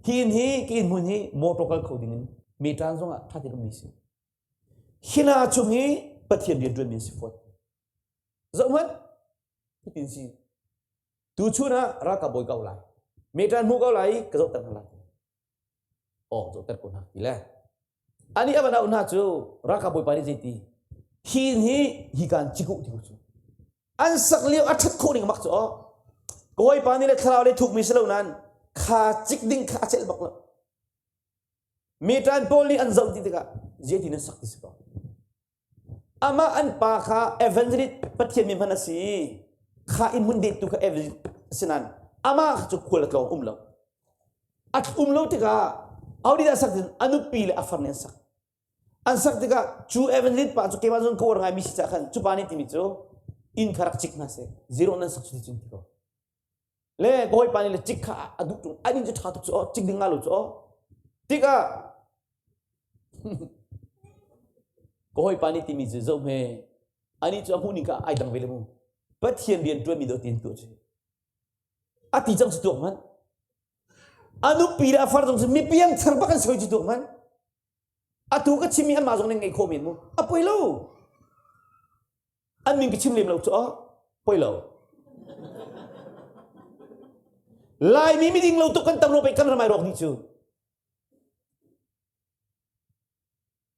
Hi inn hi ka inn hmun hi motor kal kho ding in meṭan zong ah ṭha tein ummi si. Hi hna chung hi Pathian rianṭuanmi an si fawn. Zoh hmanh, hitin si. Tuchun ah ralkap bawi ka auh lai. Meṭan hmu ko lai i ka zohter hna lai. Aw, zohter ko hna ti le. Ani a van auh hna cu ralkap bawipa nih zeiti hi inn hi hi kaan cikuh ti cu an sak lio a ṭhat khawh ning mak cu aw ka hawipa nih le thlarau le thukmi si lo nain kha cik ding kha a celh bak lo mi ṭan pawl nih an zoh ti tikah zeiti nan sak ti si ko Amah an pa kha evangelist Pathian mi hman a si. Kha inn hmun dettu kha evangelist a si nain amah kha cu khual a tlawng um lo. A um lo tikah aho dah sak tin a nupi le a far nih an sak. An sak tikah cu evangelist pa cu keimah zong ka uar ngaimi si caah khan cu pa nih timi cu inn kha rak cik hna seh. Zero nan sak cu ti cun ti ko. Le ka hawipa nih le cik kha a duh ṭung. An inn cu ṭha tuk cu aw, cik ding nga lo cu aw. Tikah Ka hawipa nih timi cu zoh hme anih cu a hmuh ning kha ai dang ve le mu. Pathian rian ṭuanmi dawh tiin tuah cu. A ti cang cu tuak hmanh. A nupi le a far zong cu mipiang thar bak an soi cu tuak hmanh. Atu ka chimmi anmah zong nan ngeih khawh men mu. A poi lo. An min ka chim lem lo cu poi lo. Laimi miding lo tuk kan tam lo pei kan ramai rawk dih cu.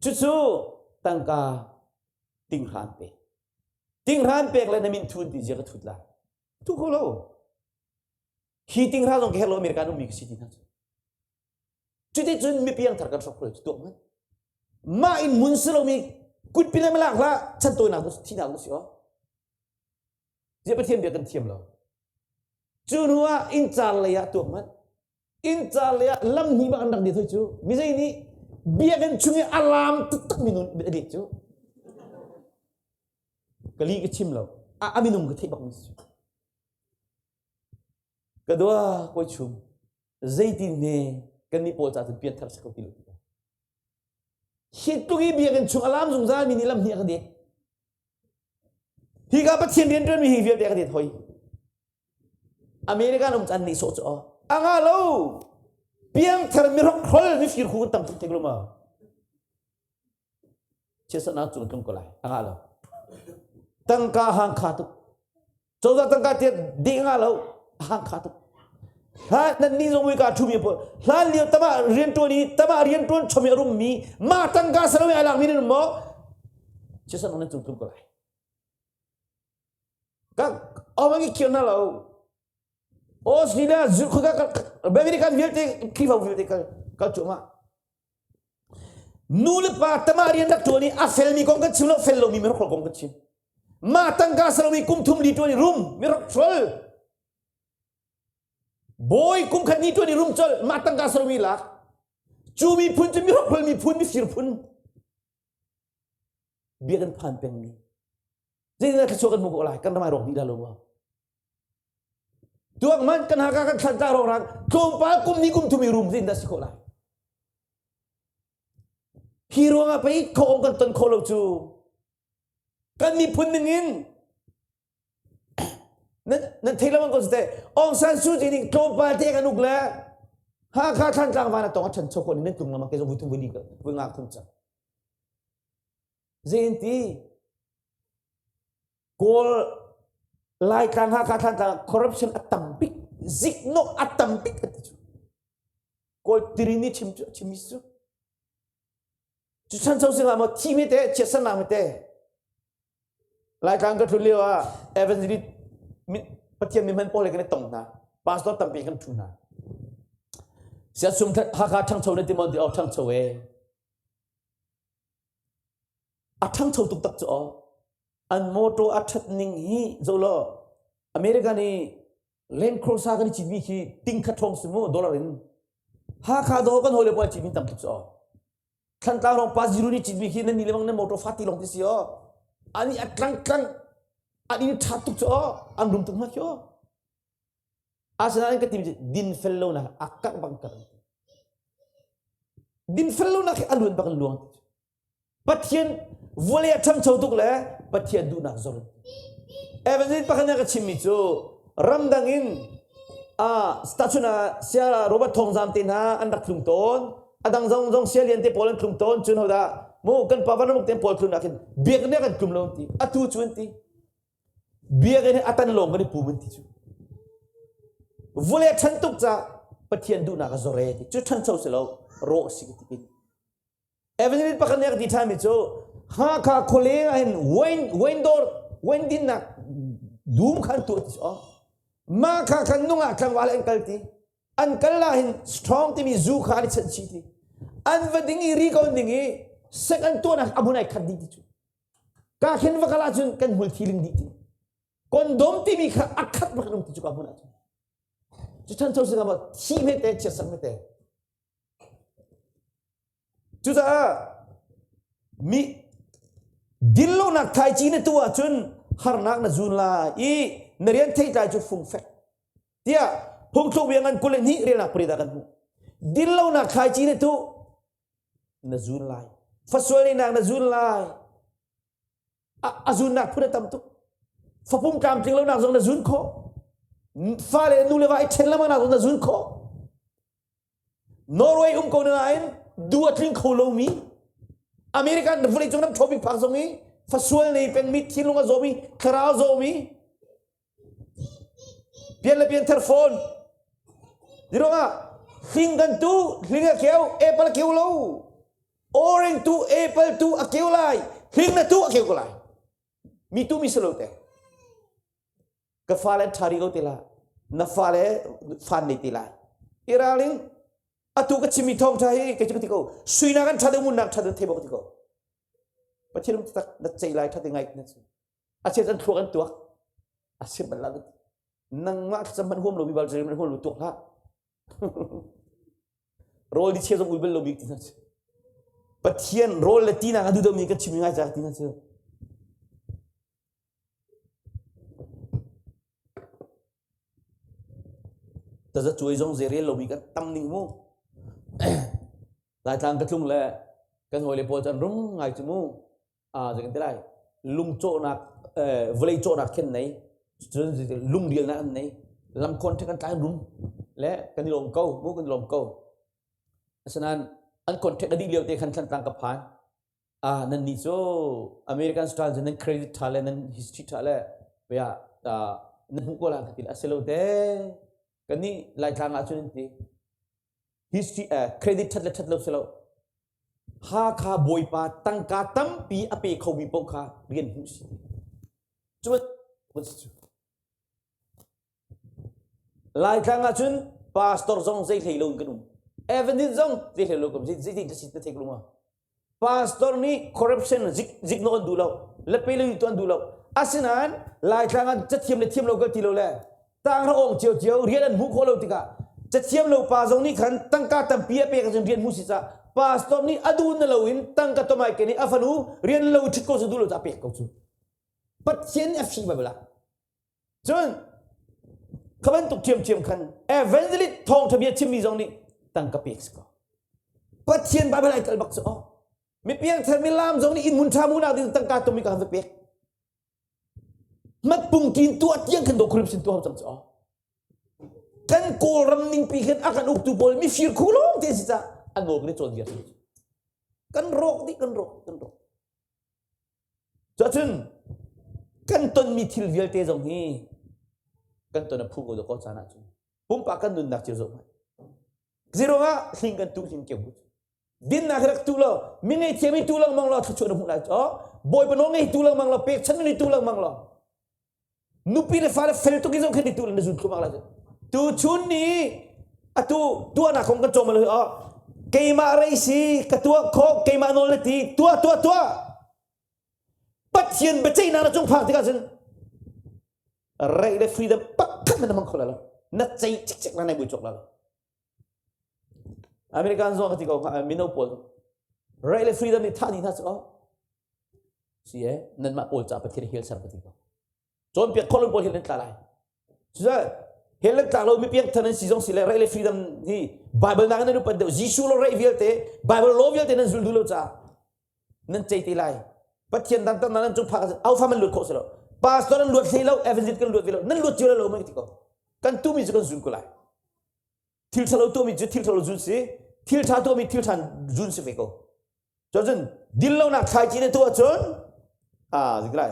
Cucu tangka tinghran pek. Tinghran pek le na min thun ti zia ka thut lai. Thu kho lo. Hi tinghran zong ka herh lo American ummi ka si ti hna cu. Cuti cun mipiang thar kan hrok hrol cu tuak man. Mah in mun si lomi kutpi le malak hlah chan tawinak thinak si aw. Zia Pathian bia kan thiam lo. Cu hnu ah inn car lei ah tuak man. Inn car lei ah lam hnih bak an rak dit hoi cu. Mizei nih biakinn chung i a lam taktak minung a dit cu. Ka li ka chim lo. A, a minung ka theih bak mi si cu. Ka dua kawi chum zeitin ne Kan nih pawl ca cun pianthar si kho ti lo. Hi tluk i biakinn chung a lam zungzal mi nih lam hnih a ka det. Hi ka Pathian rian ṭuan mi hi vialte a ka det hoi. American um can nih sawh cu aw. A nga lo. Piangthar mi hrokhrol mi fir khu kan tam tuk thek lo ma. Chiatserhnak cung tlung ko lai. A ngah lo. Tangka hang kha tuk. Cozah tangka tiah deh ngah lo. A hang kha tuk. Hlan nan ni zong ka thu mi pawl hlan lio tama rian tuan i tama rian tuan chom i a rum mi ma tangka salo i a lak mi nan maw chiatserhnak nan cung tlung ko lai. Ka awang i khiar na lo. Australia American vialte Khrihfa vialte kal kal cuahmah. Nu le pa tama rian rak ṭuan i a felmi kong kan chim lo, fel lomi mirokhrol kong kan chim. Mah tangka salomi kum thum li ṭuan i rum mirokhrol. Bawi kum khat ni ṭuan i rum colh mah tangka salomi lak. Cu miphun cu mirokhrol miphun mifir phun. Biakinn phan pengmi. Zeitindah thluachuah kan hmu ko lai? Kan ram ai rawk dih la lo maw? Tuak man kan haka kan thlan ta rong rang tlawmpal kum ni kum thum i rum zin dah si khawh lai. Hi ruangah pei kho kan ton kho lo cu. Kan miphun ning in nan thei lo ko te Aung San Suu Kyi nih tlawmpal te kan uk le Hakha Thlantlang van a tong a ṭhan cho khawh ni nan tlung lama ke zong vui thum vui li vui ngak thum cang. Zein ti Kawl Laitlang Hakha Thlantlang corruption a tam bik ziknawh a tam bik a ti cu. Kawl tiri nih chim cu chim cu. Cu chan cho singah maw thi mi te chiatsannak mi te Laitlang ka ṭhut lio ah evangelist Pathian mi hman pawl he kan i tong hna. Pastor tampi kan ṭhu hna. Siasum Hakha ṭhangcho na ti maw ti aw ṭhangcho e. A ṭhangcho tuk tak cu aw. An motor a ṭhat ning hi zoh law American i Land Cruiser kan i citmi khi ting khat ṭhawng si mu dollar in. Hakha dawh kan hawile pawl citmi tam tuk cu aw. Thlantlang rong pa zero nih citmi khi nan ni lemang nan motor fati lawng ti si aw. Ani a tlang tlang an in ṭha tuk cu aw an rum tuk hna khi aw. Asinain ka timi cu dinfel lonak a karh bang karh. Dinfel lonak hi a luan bak in luang. Pathian vawlei a ṭhangcho tuk le Pathian duhnak zor. Evangelist pakhat nih a ka chimmi cu ramdang in station ah Sia Robert Thawngzam te hna an rak tlung tawn. A dang zong zong Sia Lian te pawl an tlung tawn. Cun hodah mu kan pa Van te pawl tlun ah khin biakinn ah kan tlum lo an ti. Atu cu an ti. Biakinn hi a tan lawng kan i pum an ti cu. Vawlei a ṭhan tuk caah Pathian duhnak a zor e ti. Cu ṭhancho si lo rawh si ka ti kin. Evangelist pakhat nih a ka ti ṭhanmi cu Hakha khualeng ah hin wine wine dawr wine dinnak dum kha an tuah ti cu aw. Mah kha khan nungak tlangval an kal ti. An kal ah hin strong timi zu kha an i chanh chih ti. An va ding i ri ko an ding i sek an tuahnak a hmun ai khat dih ti cu. Ka khin va kal ahcun kan hmul thiling dih ti. Kondom timi kha a khat bak in um ti cu ka hmun ahcun. Cu chan cho singa ma thi hme te chiat sak hme te. Cucaah mi dinlonak thlaici na tuah ahcun harnak na zun lai i na rian theitlai cu fungfek tiah phungthluk bia ngan 22 relnak pari dah kan hmuh. Dinlonak thlaici na tuh na zun lai. Fasual nak na zun lai. A zunnak phun a tam tuk. Fapum tlamtling lonak zong na zun khawh. Fale nu le va i ṭhen lengmang nak zong na zun khawh. Norway um ko nain du a tling kho lomi American vawleicung ram ṭhawbik phak zong i fasual nei pengmi thinlung a zawmi thlarau zawmi pian le pian thar fawn Ziruangah hling kan tu hling a keu apple a keu lo orange tu apple tu a keu lai hling na tu a keu ko lai mi tu mi si lo te Ka fale an ṭha rih ko ti la. Na fale fan nei ti lai. I ralring atu ka chimmi thawngṭha hi kei cu ka ti ko. Suinak an ṭha deuh munnak ṭha deuh thei bawk ka ti ko. Pathian um tak na cei lai ṭha te ngai na cu. A chia an thluak an tuak. A sim bal la. Nangmah thlacam hmanh huam lo mi bal man huam lo tuak hlah. Rawl di chia zong ul bal lo bik ti hna cu. Pathian rawl le tinak a duh deuhmi kan chim ngai ca ti hna cu. Tazacuai zong zeirel lomi kan tam ning mu. Laitlang ka tlung le kan hawile pawl cu an rum ngai cu mu. Zei kan ti lai lungcawhnak vawlei cawhnak khin nei cun lungrialnak an nei lam contract an tlai rum le kan i lawm ko mu kan i lawm ko asinain an contract a dih lio te khan Thlantlang ka phan ah nan nih cu American style cun nan credit tha le nan history tha le bia nan hmuh ko la ka ti a si lo te kan nih Laitlang ah cun an ti history credit that le that lo si lo Hakha bawipa tangka tampi a pe khomi paoh kha rian hmuh si. Cu cu. Laitlang ah cun pastor zong zei hlei lo in kan um. Evangelist zong zei hlei lo kan um. Zei zei si na thei ko Pastor nih corruption zik zik no an duh lo. Le pe le tu an duh lo. Asinain Laitlang ah cathiam le thiam lo kal ti lo le tangra ong cio cio rian an hmuh khawh lo tikah cathiam lo pa zong nih khan tangka tampi a pek ahcun rian hmu si ca pastor nih a duh na loin tangka tomai ke nih a fanu rian lo ṭhit ko cu duh lo ca a pek ko cu Pathian nih a fih bal cun kha bantuk ṭhiamṭhiam khan evangelist thawngṭha bia chimmi zong nih tangka pek si ko Pathian Bible ai kal bak cu oh mi piangthar mi lam zong nih inn mun ṭha mu nak ding tangka tum mi ka han va pek Matpungtin tuah tiang khan do corruption tuah cang cu. Kan Kawlram ningpi khan a kan uktu pawl mifir khu lawng te si ca an nawl kan i cawn viar. Kan rawk dih kan rawk kan rawk. Cuacun kan tonmi thil vialte zong hi kan ton a phu ko ko caan ahcun pumpak kan nunnak cio zoh hmanh. Zero ah hling kan tu hling keu Dinnak hi rak tu lo, mi ngei thiam i tu lengmang lo thluachuah na hmuh lai. Oh, Bawipa nawl ngei tu lengmang lo, pekchanh ni tu lengmang lo. Nupi le fale fel tuk i zong khin tu na zun thluahmah lai. Tu chun ni atu tuahnak kong kan cawm lo oh, keimah rei si ka tuah khawh keimah nawl na ti tuah tuah tuah Pathian biaceihnak na cung phak tikah cun rei le freedom pakhat na hmang kho lai lo na cei cikcek na nei bui cawk lai lo American zong ka ti ko mino pawl right le freedom nih thah ni hna cu oh si e nanmah pawl ca Pathian hel ser ka ti ko cawnpiak kholun pawl hel nan tla lai cucaah hel nan tlak lo mi piak than an si zong si le right le freedom hi Bible nak nan upat deuh Jesuh lo right vialte Bible law vialte nan zul duh lo caah nan cei te lai Pathian dan tan nan cung phak au fa man luat khawh si lo pastor nan luat hlei lo evangelist kan luat ve lo nan luat cio lo mai ti ko kan tu mi cu kan zul ko lai Thil ṭhalo tuahmi cu thil ṭhalo zun si, thil ṭha tuahmi thil ṭha zun si ve ko. Cun dinlonak thlaici na tuah cun ah zik lai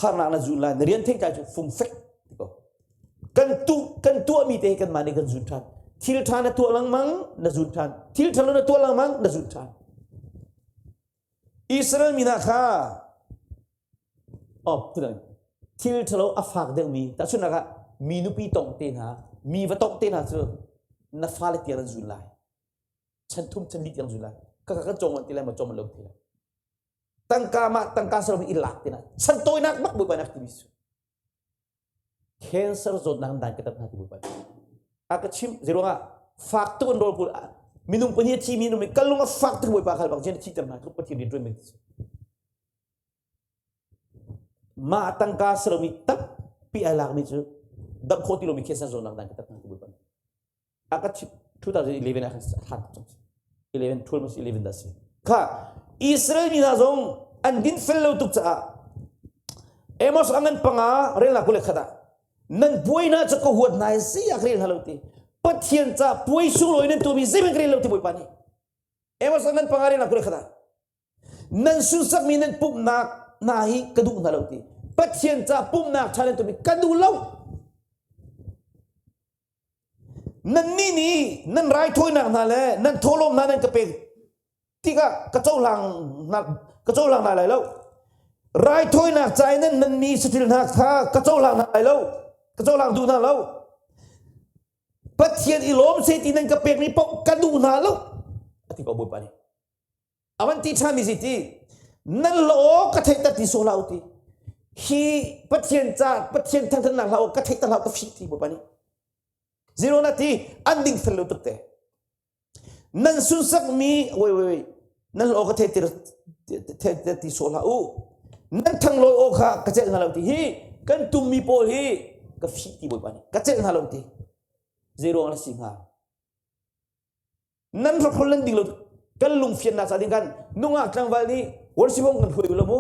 harnak na zun lai na rian theitlai cu fungfek ti ko. Kan tu kan tuahmi te kan mah nih kan zun ṭhan. Thil ṭha na tuah lengmang na zun ṭhan. Thil ṭhalo na tuah lengmang na zun ṭhan. Israel mi hna kha oh thil ṭhalo a fak deuhmi tahchunhnak ah mi nupi tongh te hna mi va tongh te hna cu na fale tiang an zun lai chan thum chan li tiang zun lai kaka kan cawng ti lai ma cawng lo ti lai tangka mah tangka saro i lak te na chan tawinak bak bawipa nak timi su Cancer zawtnak in dan ka tat hna ti Bawipa nih. A ka chimh zeiruangah fak tuk in rawl kul minung pahnih a thimi numi ka lung a fak tuk Bawipa khal bang jen a thihter hna tluk Pathian rian ṭuan mi ti Mah tangka si lomi tampi ai lakmi cu damh khawh ti lomi cancer zawtnak dan ka tat hna ti Bawipa nih. A ka chimh 2011 ah khan hlan tuk cang 11 12 mas 11 dah si kha Israel mi hna zong an din fel lo tuk caah Amos a ngan panga relnak kule khat ah nan puai hna cu ka huat hna in si ah ka rel hna lo ti Pathian ca puai sunglawi nan tuahmi zeihmanh ka rel lo ti Bawipa nih Amos a ngan panga relnak kule khat ah nan sunsakmi nan pumhnak hna hi ka duh hna lo ti Pathian ca pumhnak ṭha nan tuahmi ka duh lo Nannih nih nan raithawinak hna le nan thawhlawm hna nan ka pek tikah ka cohlang hna ka cohlang hna lai lo. Raithawinak ca i nan manmi saṭil hna kha ka cohlang hna lai lo. Ka cohlang duh hna lo. Pathian i lawm seh ti nan ka pekmi paoh ka duh hna lo. A ti ko Bawipa nih. A van ti ṭhami si ti nan law ka theihter ti sawh hlah u ti hi Pathian ca Pathian thangthatnak hlah u ka theihter hlah u ka fih ti Bawipa nih zero na ti an ding fel lo tuk te nan sunsakmi wait wait wait nan law ka theihter theihter ti sawh hlah u nan thanglawi aw kha ka celh hna lo ti hi kan tummi pawl hi ka fih ti Bawipa nih ka celh hna lo ti zei ruang na si hnga? Nan hrokhol nan ding lo kan lungfiannak ca ding kan nungak tlangval nih worship hong kan hruai u lo mu.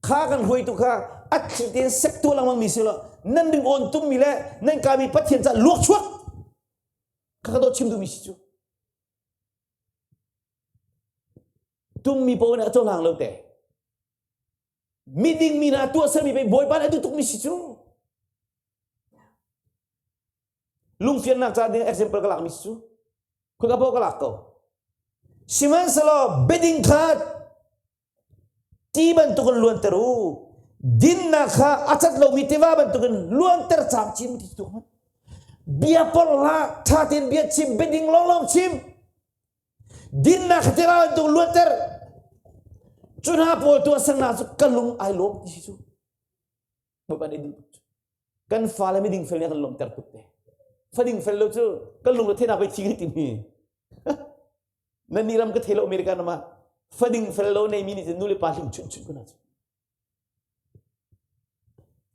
Kha kan hruaitu kha a thli tein sek tuah lengmang mi si lo nan ring awn tum mi le nan ka mi Pathian ca luak chuak kha ka dawt chim duhmi si cu. Tummi paoh nih a cohlang lo te. Miding mi hna tuahsermi pei Bawipa nih a duh tukmi si cu. Lungfiannak ca ding example ka lakmi si cu. Khoi ka paoh ka lak ko. Sihmanhsehlaw biading kha ti bantukin luanter u. Dinnak kha a cat lomi tiva bantukin luanter camcin ti tu hmanh. Bia porh hlah, ṭha tein bia chim, biading lawnglawng chim. Dinnak kha tiva bantuk luanter. Cu hna pawl tuahsernak cu ka lung ai lawm ti si cu. Bawipa nih duh tuk cu. Kan fale miding fel nih a kan lawmhter tuk te. Fading fel lo cu kan lung le thenak pei thi kan timi. Nan nih ram ka thei lo America ram ah fading fel lo nei mi nih cun nu le pa hling chun chun kuna cu.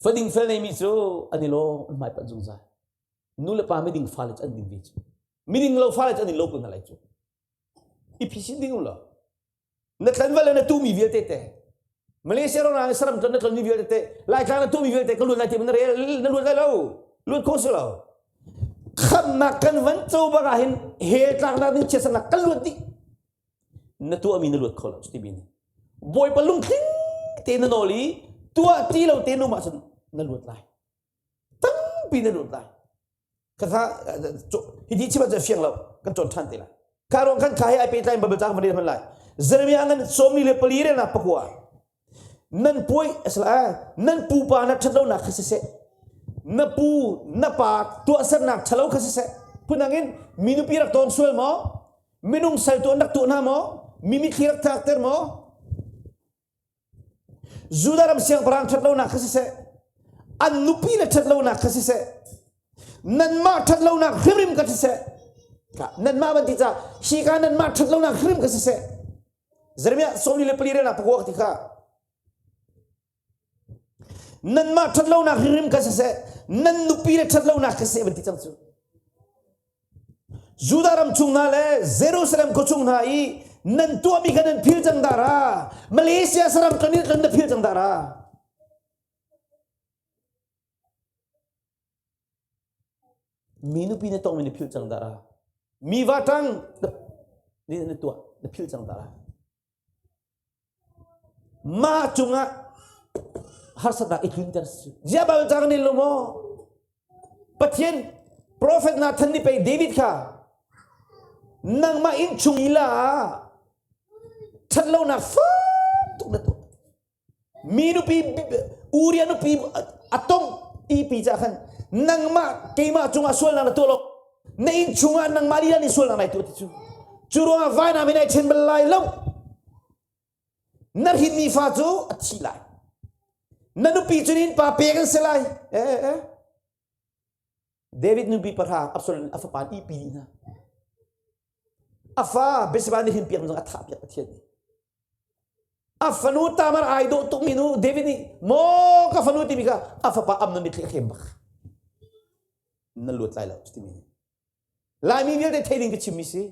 Fading fel nei mi cu an i lo an hmai panh zungzal. Nu le pa miding fale cu an ding ve cu. Miding lo fale cu an i lo kun lai cu. I phisin ding um lo. Na tlanval le na tuhmi vialte te Malaysia ram ah saram tlon na tlonmi vialte te Laitlang na tuhmi vialte ka luat lai ti na rel na luat lai lo luat kho si lo khamnak kan van co bak ah hin hell tlaknak ding chiatsernak kan luat dih na tuahmi na luat kho lo ti mi nih Bawipa lungtling te na nawl i tuah ti lo te num ahcun na luat lai tampi na luat lai Khakha hiti chim ahcun fiang lo kan cawn ṭhan te lai. Kha ruang khan kha he ai pehtlai in Bible ca kan van rel hman lai. Jeremiah ngan 44 relnak pakua nan puai asala nan pupa na ṭhatlonak kha siseh na pu na pa tuahsernak ṭhalo kha siseh phundang in mi nupi rak tawng sual maw minung sal tuan rak tuah hna maw mi mitthli rak tlakter maw Judah ram siangpahrang ṭhatlonak kha siseh, an nupi le ṭhatlonak kha siseh, nanmah ṭhatlonak hrimhrim kha siseh, nanmah van ti ca hi ka nanmah ṭhatlonak hrimhrim kha siseh. Jeremiah 44 relnak pakua ti kha nanmah ṭhatlonak hrimhrim kha siseh, nan nupi le ṭhatlonak kha siseh van ti cang cu. Judah ram chung hna le Jerusalem khua chung hna i nan tuahmi kha nan phil cang dara. Malaysia saram kan kan na phil cang dara. Mi nupi na tongmi na phil cang dara. Mi va tang na tuah na phil cang dara. Mah cungah harsatnak i tlunter si. Zia Bible cang nih lo maw? Pathian prophet Nathan nih pei David kha nangmah inn chung i la ṭhatlonak fak tuk na tuah. Mi nupi Uriah nupi a tong ipi ca khan nangmah keimah cungah sualnak na tuah lo na inn chungah nangmah lila nih sualnak nai tuah ti cu. Cu ruangah vainam in ai ṭhen bal lai lo. Na hrinmi fa cu a thi lai. Na nupi cu nin pa pek an si lai. Eh, eh, eh. David nupi pahra Absalom a fapa ih pi dih hna. A fa Bathsheba nih hin piak zong a thah piak Pathian nih. A fanu Tamar ai dawh tukmi nu David nih maw ka fanu timi kha a fapa Amnon nih thli a khem bak. Na luat lai lo timi nih. Laimi vialte thei ding ka chimmi si.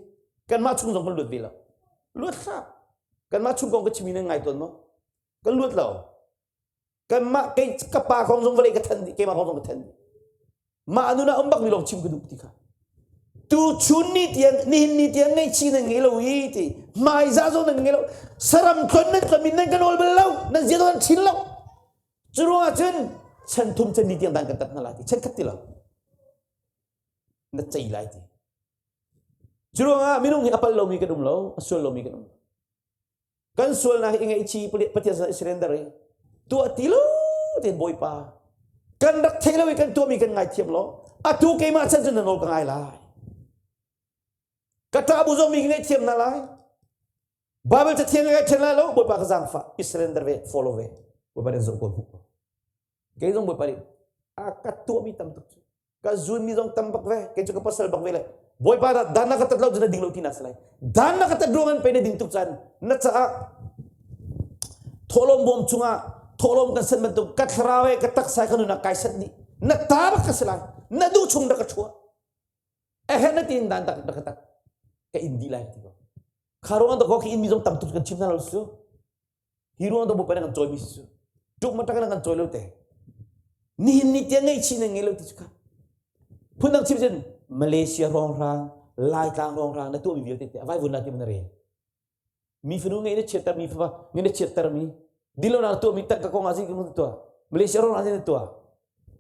Kanmah chung zong kan luat ve lo. Luat hlah. Kanmah chung kong ka chimmi nan ngai tawn maw? Kan luat lo. Kanmah kei ka pa kong zong vawlei ka than dih, keimah kong zong ka than dih. Mah nun ah um bakmi lawng chim ka duh ti kha. Tu chun ni tiang nihin ni tiang ngaihchih nan ngei lo i ti hmaizah zong nan ngei lo saram tlon nan tlon min nan ka nawl bal lo nan zia nan chin lo cu ruangah cun chan thum chan ni tiang dan kan tat hna lai ti chan khat ti lo na cei lai ti. Cu ruangah minung hi a pal lomi kan um lo, a sual lomi kan um lo. Kan sualnak hi i ngaihchih Pathian sinah i surrender i tuah ti lo tein Bawipa kan rak thei lo i kan tuahmi kan ngaithiam lo atu keimah chan cun na nawl ka ngai lai. Ka ṭah bu zong mi ka ngaihthiam hna lai. Bible cathiang ka ngaithiam lai lo Bawipa ka zaangfah i surrender ve follow ve Bawipa nih zoh ko hmuh ko. Kei zong Bawipa nih a ka tuahmi tam tuk cu. Ka zunmi zong tam bak ve. Kei cu ka pasal bak ve le Bawipa dah dan na ka tat lo cu na ding lo ti na si lai. Dan na ka tat ruang in pei na ding tuk caan na caah thawhlawm bawm chungah thawhlawm kan san bantuk ka thlarau he ka taksa ka nunah kai sat dih. Na ta bak ka si lai. Na duh chung rak ka chuah. Ehe na tiin dan tak rak ka tat. Ka in dih lai ti ko. Kha ruang to ko khi in mi zong tam tuk kan chim hna lo su. Hi ruang to bu pa kan cawi mi su. Tuk ma tak kan cawi lo te. Nihin ni tiang ngaihchih na ngei lo ti cu kha. Phundang chim cun Malaysia rongrang, Laitlang rongrang na tuahmi vialte te a vai vun la ti na rel. Mi fanu ngei na chiatter mi fapa ngei na chiatter mi dilonak tuahmi tangka kong ah zi kan tuah. Malaysia rongrang zin na tuah.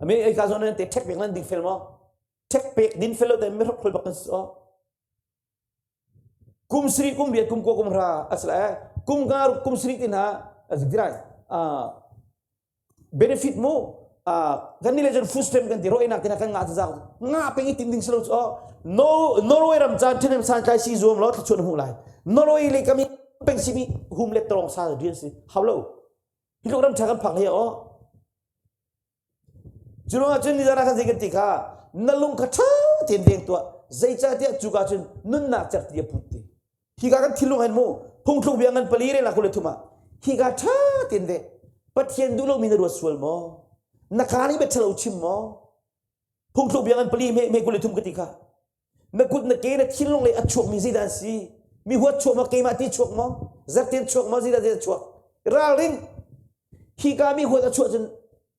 Ame ai ka zon nan te ṭhek pek nan ding fel maw? Ṭhek pek din fel lo te mi hrok hrol bak kan si aw. Kum sri kum riat kum kua kum hra asla eh kum nga kum sri tin ha azgirai benefit mu kan ni le cun food stamp kan ti ro enak tina kan nga za nga peng i tim ding silo chu no Norway ram chan thinem san tlai si zuam lo thluchuan hmu lai Norway le kami peng simi hum le tong sa rian si hau lo hi tluk ram tha kan phak he o Cu ruangah cun nizan ah khan zei kan ti kha na lung kha ṭha tein veng tuah zeicahtiah cuka cun nunnak cerhti a put ti. Hika kan thinlung hen mu phungthluk bia ngan pali rel 23 ah hika ṭha tein veh Pathian duh lomi na ruat sual maw? Na kaa nih bia ṭhalo chim maw? Phungthluk bia ngan pali me 23 ka ti kha na kut na ke na thinlung lei a chuakmi zeidah an si mi huat chuak maw keimah ti chuak maw zartin chuak maw zeidah zeidah chuak ralring hika mi huat a chuah cun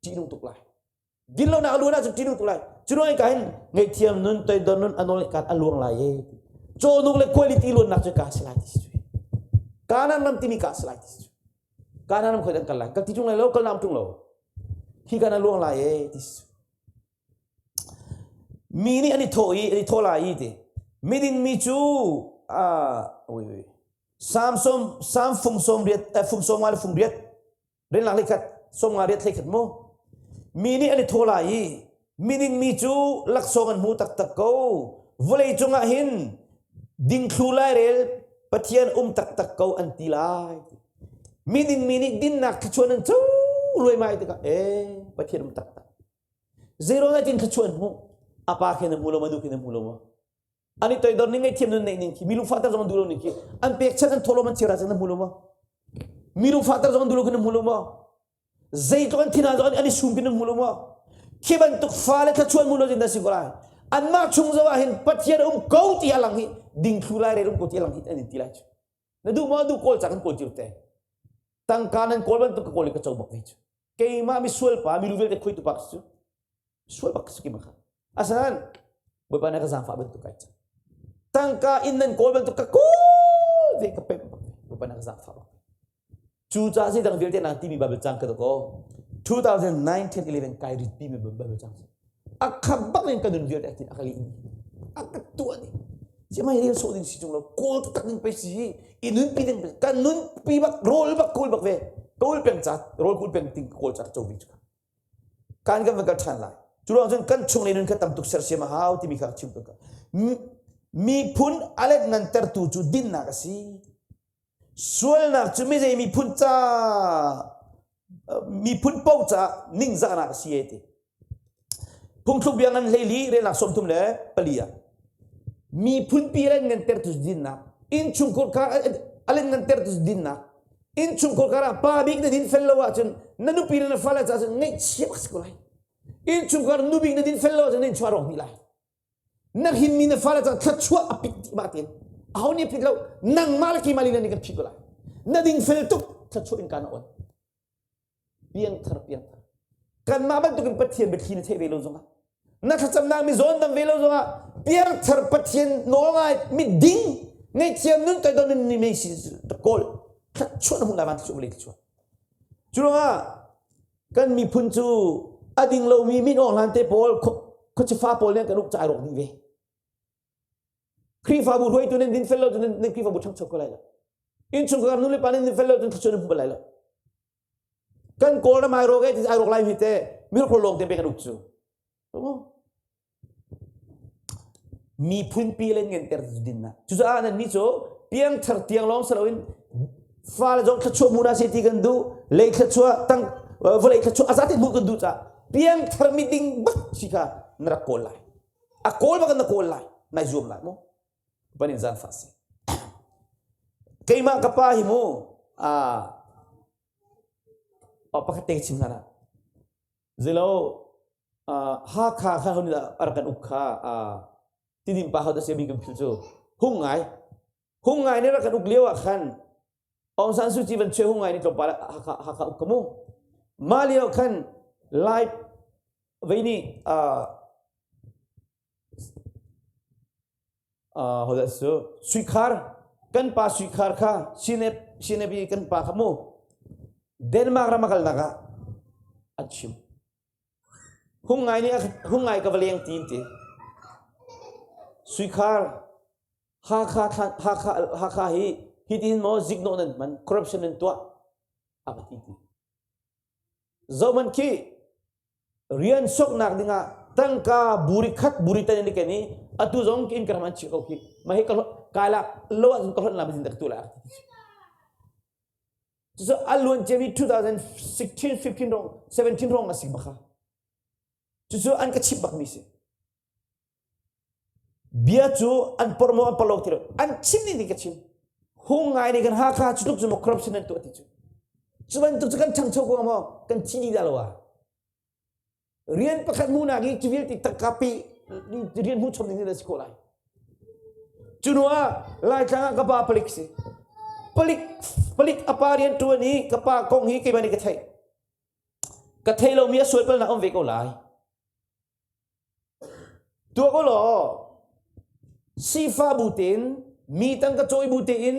ṭihnung tuk lai dinlonak a luan ahcun ṭihnung tuk lai cu ruang ka hin ngaihthiam nun toidor nun a nawl kan a luang lai e cawhnuk le quality luannak cu ka si lai ti si cu kanan ram timi ka si lai ti si cu kanan ram khoi dan kal lai kal ti ṭung lai lo kal nam ṭung lo hi kan a luang lai e ti si cu Mi nih an i thawh i an i thawh lai i ti. Miding mi cu ui ui Sam sawm Sam fung sawm riat fung sawm nga le fung riat renlak hlei khat sawm nga riat hlei khat mu. Mi nih an i thawh lai i miding mi cu laksawng an hmu taktak ko. Vawlei cungah hin dingthlu lairel Pathian um taktak ko an ti lai. Miding mi nih dinnak thluachuah nan co luaimai tikah ee Pathian um taktak. Zeiruang ah tin thluachuah an hmuh? A pa khi na hmu lo ma, nu khi na hmu lo ma? An i toidor ning ngaihthiam nun neih ning khi mi lungfahter zong an duh lo ning khi an pekchanh an thawhlawm an chira cang na hmu lo ma? Mi lungfahter zong an duh lo khi na hmu lo ma? Zeitluk an thin zong an i sum khi na hmu lo ma? Khi bantuk fale thluachuah an hmu lo zin si ko lai. Anmah chung zong ah hin Pathian um ko ti a lang hi dingthlu lai rel um ko ti a lang hi an in ti lai cu. Na duh maw duh kawl ca kan kawl cio te. Tangka nan kawl bantuk ka kawl i ka co bak ve cu. Keimah misual pa milu vialte khuaitu pa cu sual bak si kima kha. Asan Bawipa na ka zaangfah bantuk kai cang. Tangka in nan kawl bantuk ka kawl ve ka pem bak ve. Bawipa na ka zaangfah bak. Cu caah zeidang vialte nang timi Bible cang ka ko 2009 10 11 kai rit pi mi Bible cang a khap bak in ka nun vialte atin a ka lih a ka tuah ni Cimai rel sawh ding si tung lo kawl taktak ding pe si hi i nun pi ding kan nun pi bak rawl bak kawl bak ve kawl peng ca rawl kawl peng ting kawl ca co bi cu kan kan van kal ṭhan lai cu ruang cun kan chung le nun kha tam tuk sersiam a hau timi kha chim tuk miphun a let ngantertu cu dinnak a si Sualnak cu mizei miphun ca miphun paoh caah ningzahnak a si e ti. Phungthluk bia ngan hleili relnak 34 ah miphun pi len ngan tertu dinnak innchungkhur kar alen ngan tertu dinnak innchungkhur kar ah pa bik na din fel lo ahcun na nupi le na fale caah cun ngaihchia bak si ko lai innchungkhar nu bik na din fel lo ahcun na innchuah rawk dih lai Na hrinmi na fale cang thluachuah a pit dih ma tin. Aho nih phit lo nangmah le keimah lila nih kan phit ko lai. Na ding fel tuk thluachuah in kan on. Piangthar piangthar. Kanmah bantukin Pathian biathli na theih ve lo zongah na thlacamnak mi zawn dam ve lo zongah piangthar Pathian nawl ngai mi ding ngaihthiam nun toidor nun ni mei si kawl thluachuah na hmuh lai van thluachuah vawlei thluachuah. Cu ruangah Kan miphun cu a ding lomi min awng hlan te pawl khuachifa pawl nih kan uk ca rawk dih ve. Khrihfabu hruaitu nan din fel lo cun nan Khrihfabu ṭhangcho ko lai lo. Innchungkhar nu le pa nan din fel lo cun thluachuah nan hmu bal lai lo. Kan Kawlram ai rawk e ai rawk lai mi te miracle lawng te pe kan uk cu. Miphunpi le ngenter cu dinnak. Cucaah nannih cu piangthar tiang lawng si loin fale zong thluachuah hmu hna seh ti kan duh, lei thluachuah, tang vawlei thluachuah a zate hmuh kan duh caah piangthar miding bak si kha na rak kawl lai. A kawl bak in na kawl lai. Nai zuam lai mu. Ban in zaangfah si. Keimah ka pa hi mu pakhat te chim hna Zilo Hakha kha hon a rak kan uk kha Tidim pa ho da se mi kan phil cu. Hung ngai. Hung ngai nih rak kan uk lio ah khan Aung San Suu Kyi van chuai hung ngai nih tlawmpal Hakha Hakha uk ka mu. Mah lio khan Lai vei nih hodah su Suikhar kan pa Suikhar kha CNF CNF i kan pa kha mu Denmark ram a kalnak ah an chim. Hung ngai nih hung ngai ka va leng ti ti. Suikhar Hakha Hakha Hakha hi hitin maw ziknawh nan hman corruption nan tuah a va ti ti. Zohman khi rian soknak dingah tangka buri khat buri tan in ken i atu zong in ka ram an chih ko khi ma hi ka kai lak lo ahcun ka hlonh la ma tu la Cucu a luan ciami 2016, 15 rong, 17 rong a si bak kha. Cucu an ka chimh bakmi si. Bia cu an por maw an por lo ti lo. An chim ning ning ka chim. Hung ngai nih kan Hakha cu tluk cu maw corruption an tuah ti cu. Cu bantuk cu kan ṭhangcho ko maw kan thi dih dah lo ah. Rian pakhat hmuhnak i cu vialte tangka pe rian hmuh chom ding na si khawh lai. Cu hnu ah Laitlang ah ka pa palik si. Palik palik a pa rian ṭuan i ka pa kong hi keimah nih ka theih. Ka thei lomi a sual palnak um ve ko lai. Tuah ko law sifah bu tein mi tangka cawi bu tein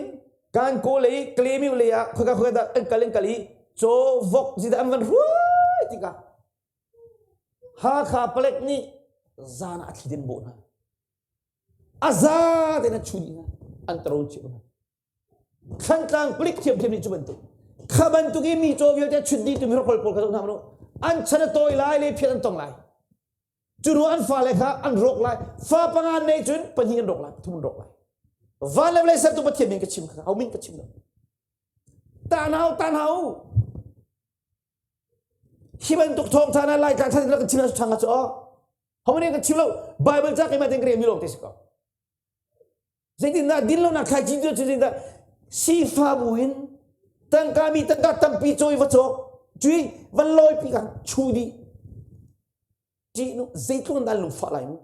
kan kaw lei Kalemiu lei ah khoika khoika dah an kal an kal i caw vok zidah an van hruai tikah Hakha palek nih zan ah a thli den bawh hna. A za tein an chuh dih hna. An taro cio hna. Thlantlang palik thiamthiam nih cu bantuk kha bantuk i mi caw vialte chut dih tu mihrokhrol pawl kha zoh hna mu an chan a tawi lai le phiat an tong lai cu hnu an fale kha an rawk lai fa panga nei cun pahnih an rawk lai pathum an rawk lai van le vawlei sertu Pathian min ka chim kha ho min ka chim lo tan hau tan hau hi bantuk thawngtha na lai tlang than kan chim na thang chu ho mani kan chim lo bible ca keimah ten ka rel mi lawng te si ko Zeitindah dinlonak thlaici cu zeitindah sifah buin tangka mi tangka tampi cawi va cawk cui van lawi pi kan chu dih ṭih nu zeitluk in dah lungfah lai mu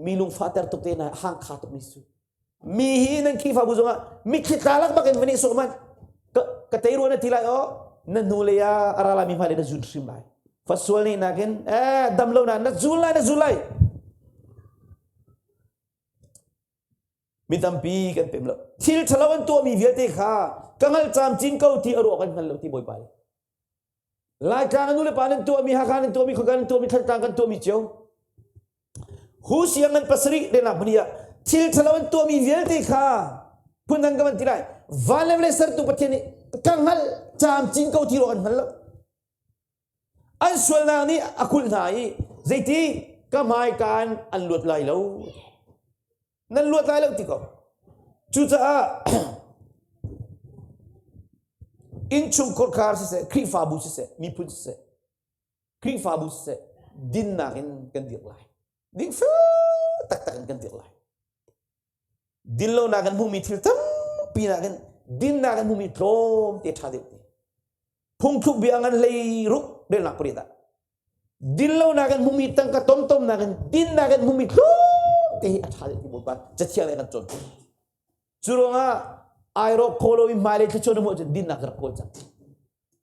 mi lungfah ter tuk te na hang kha tuk mi su mi hi nan Khrihfabu zongah mitthli tla lak bak in van i sawh man ka ka tei ruan na ti lai o na hnu lei ah a ra lai mi hmai na zun hrim lai fasual nih nakin eh dam lo na na zul lai na zul lai Mi tampi kan pem lo. Thil ṭhalo an tuahmi vialte kha ka hngal camcin ko ti a ruah kan hngal lo ti Bawipa nih. Laitlang nu le pa nan tuahmi, Hakha nan tuahmi, Khuakan nan tuahmi, Thantlang kan tuahmi cio. Hu siang ngan pasarih lenak hmun ah thil ṭhalo an tuahmi vialte kha phun dang ka van ti lai. Van le vawlei sertu Pathian nih ka hngal camcin ko ti ruah kan hngal lo. An sualnak nih a kulh hna i zeiti ka hmaika in an luat lai lo. Nan luat lai lo ti ko. Cucaah innchungkhar khar siseh, Khrihfabu siseh, miphun siseh, Khrihfabu siseh, dinnak in kan dirh lai. Dingfel taktak in kan dirh lai. Dinlonak in hmuhmi thil tampi nakin dinnak in hmuhmi tlawmte ṭha deuh te. Phungthluk bia ngan hlei ruk relnak pariat ah dinlonak in hmuhmi tangka tomtom nakin dinnak in hmuhmi tlawmte hi a ṭha deuh ti Bawipa cathiang nih a kan cawnpiak. Cu ruangah ai rawk kho lo i hmailei thluachuah na hmuh ahcun dinnak rak kawl cang.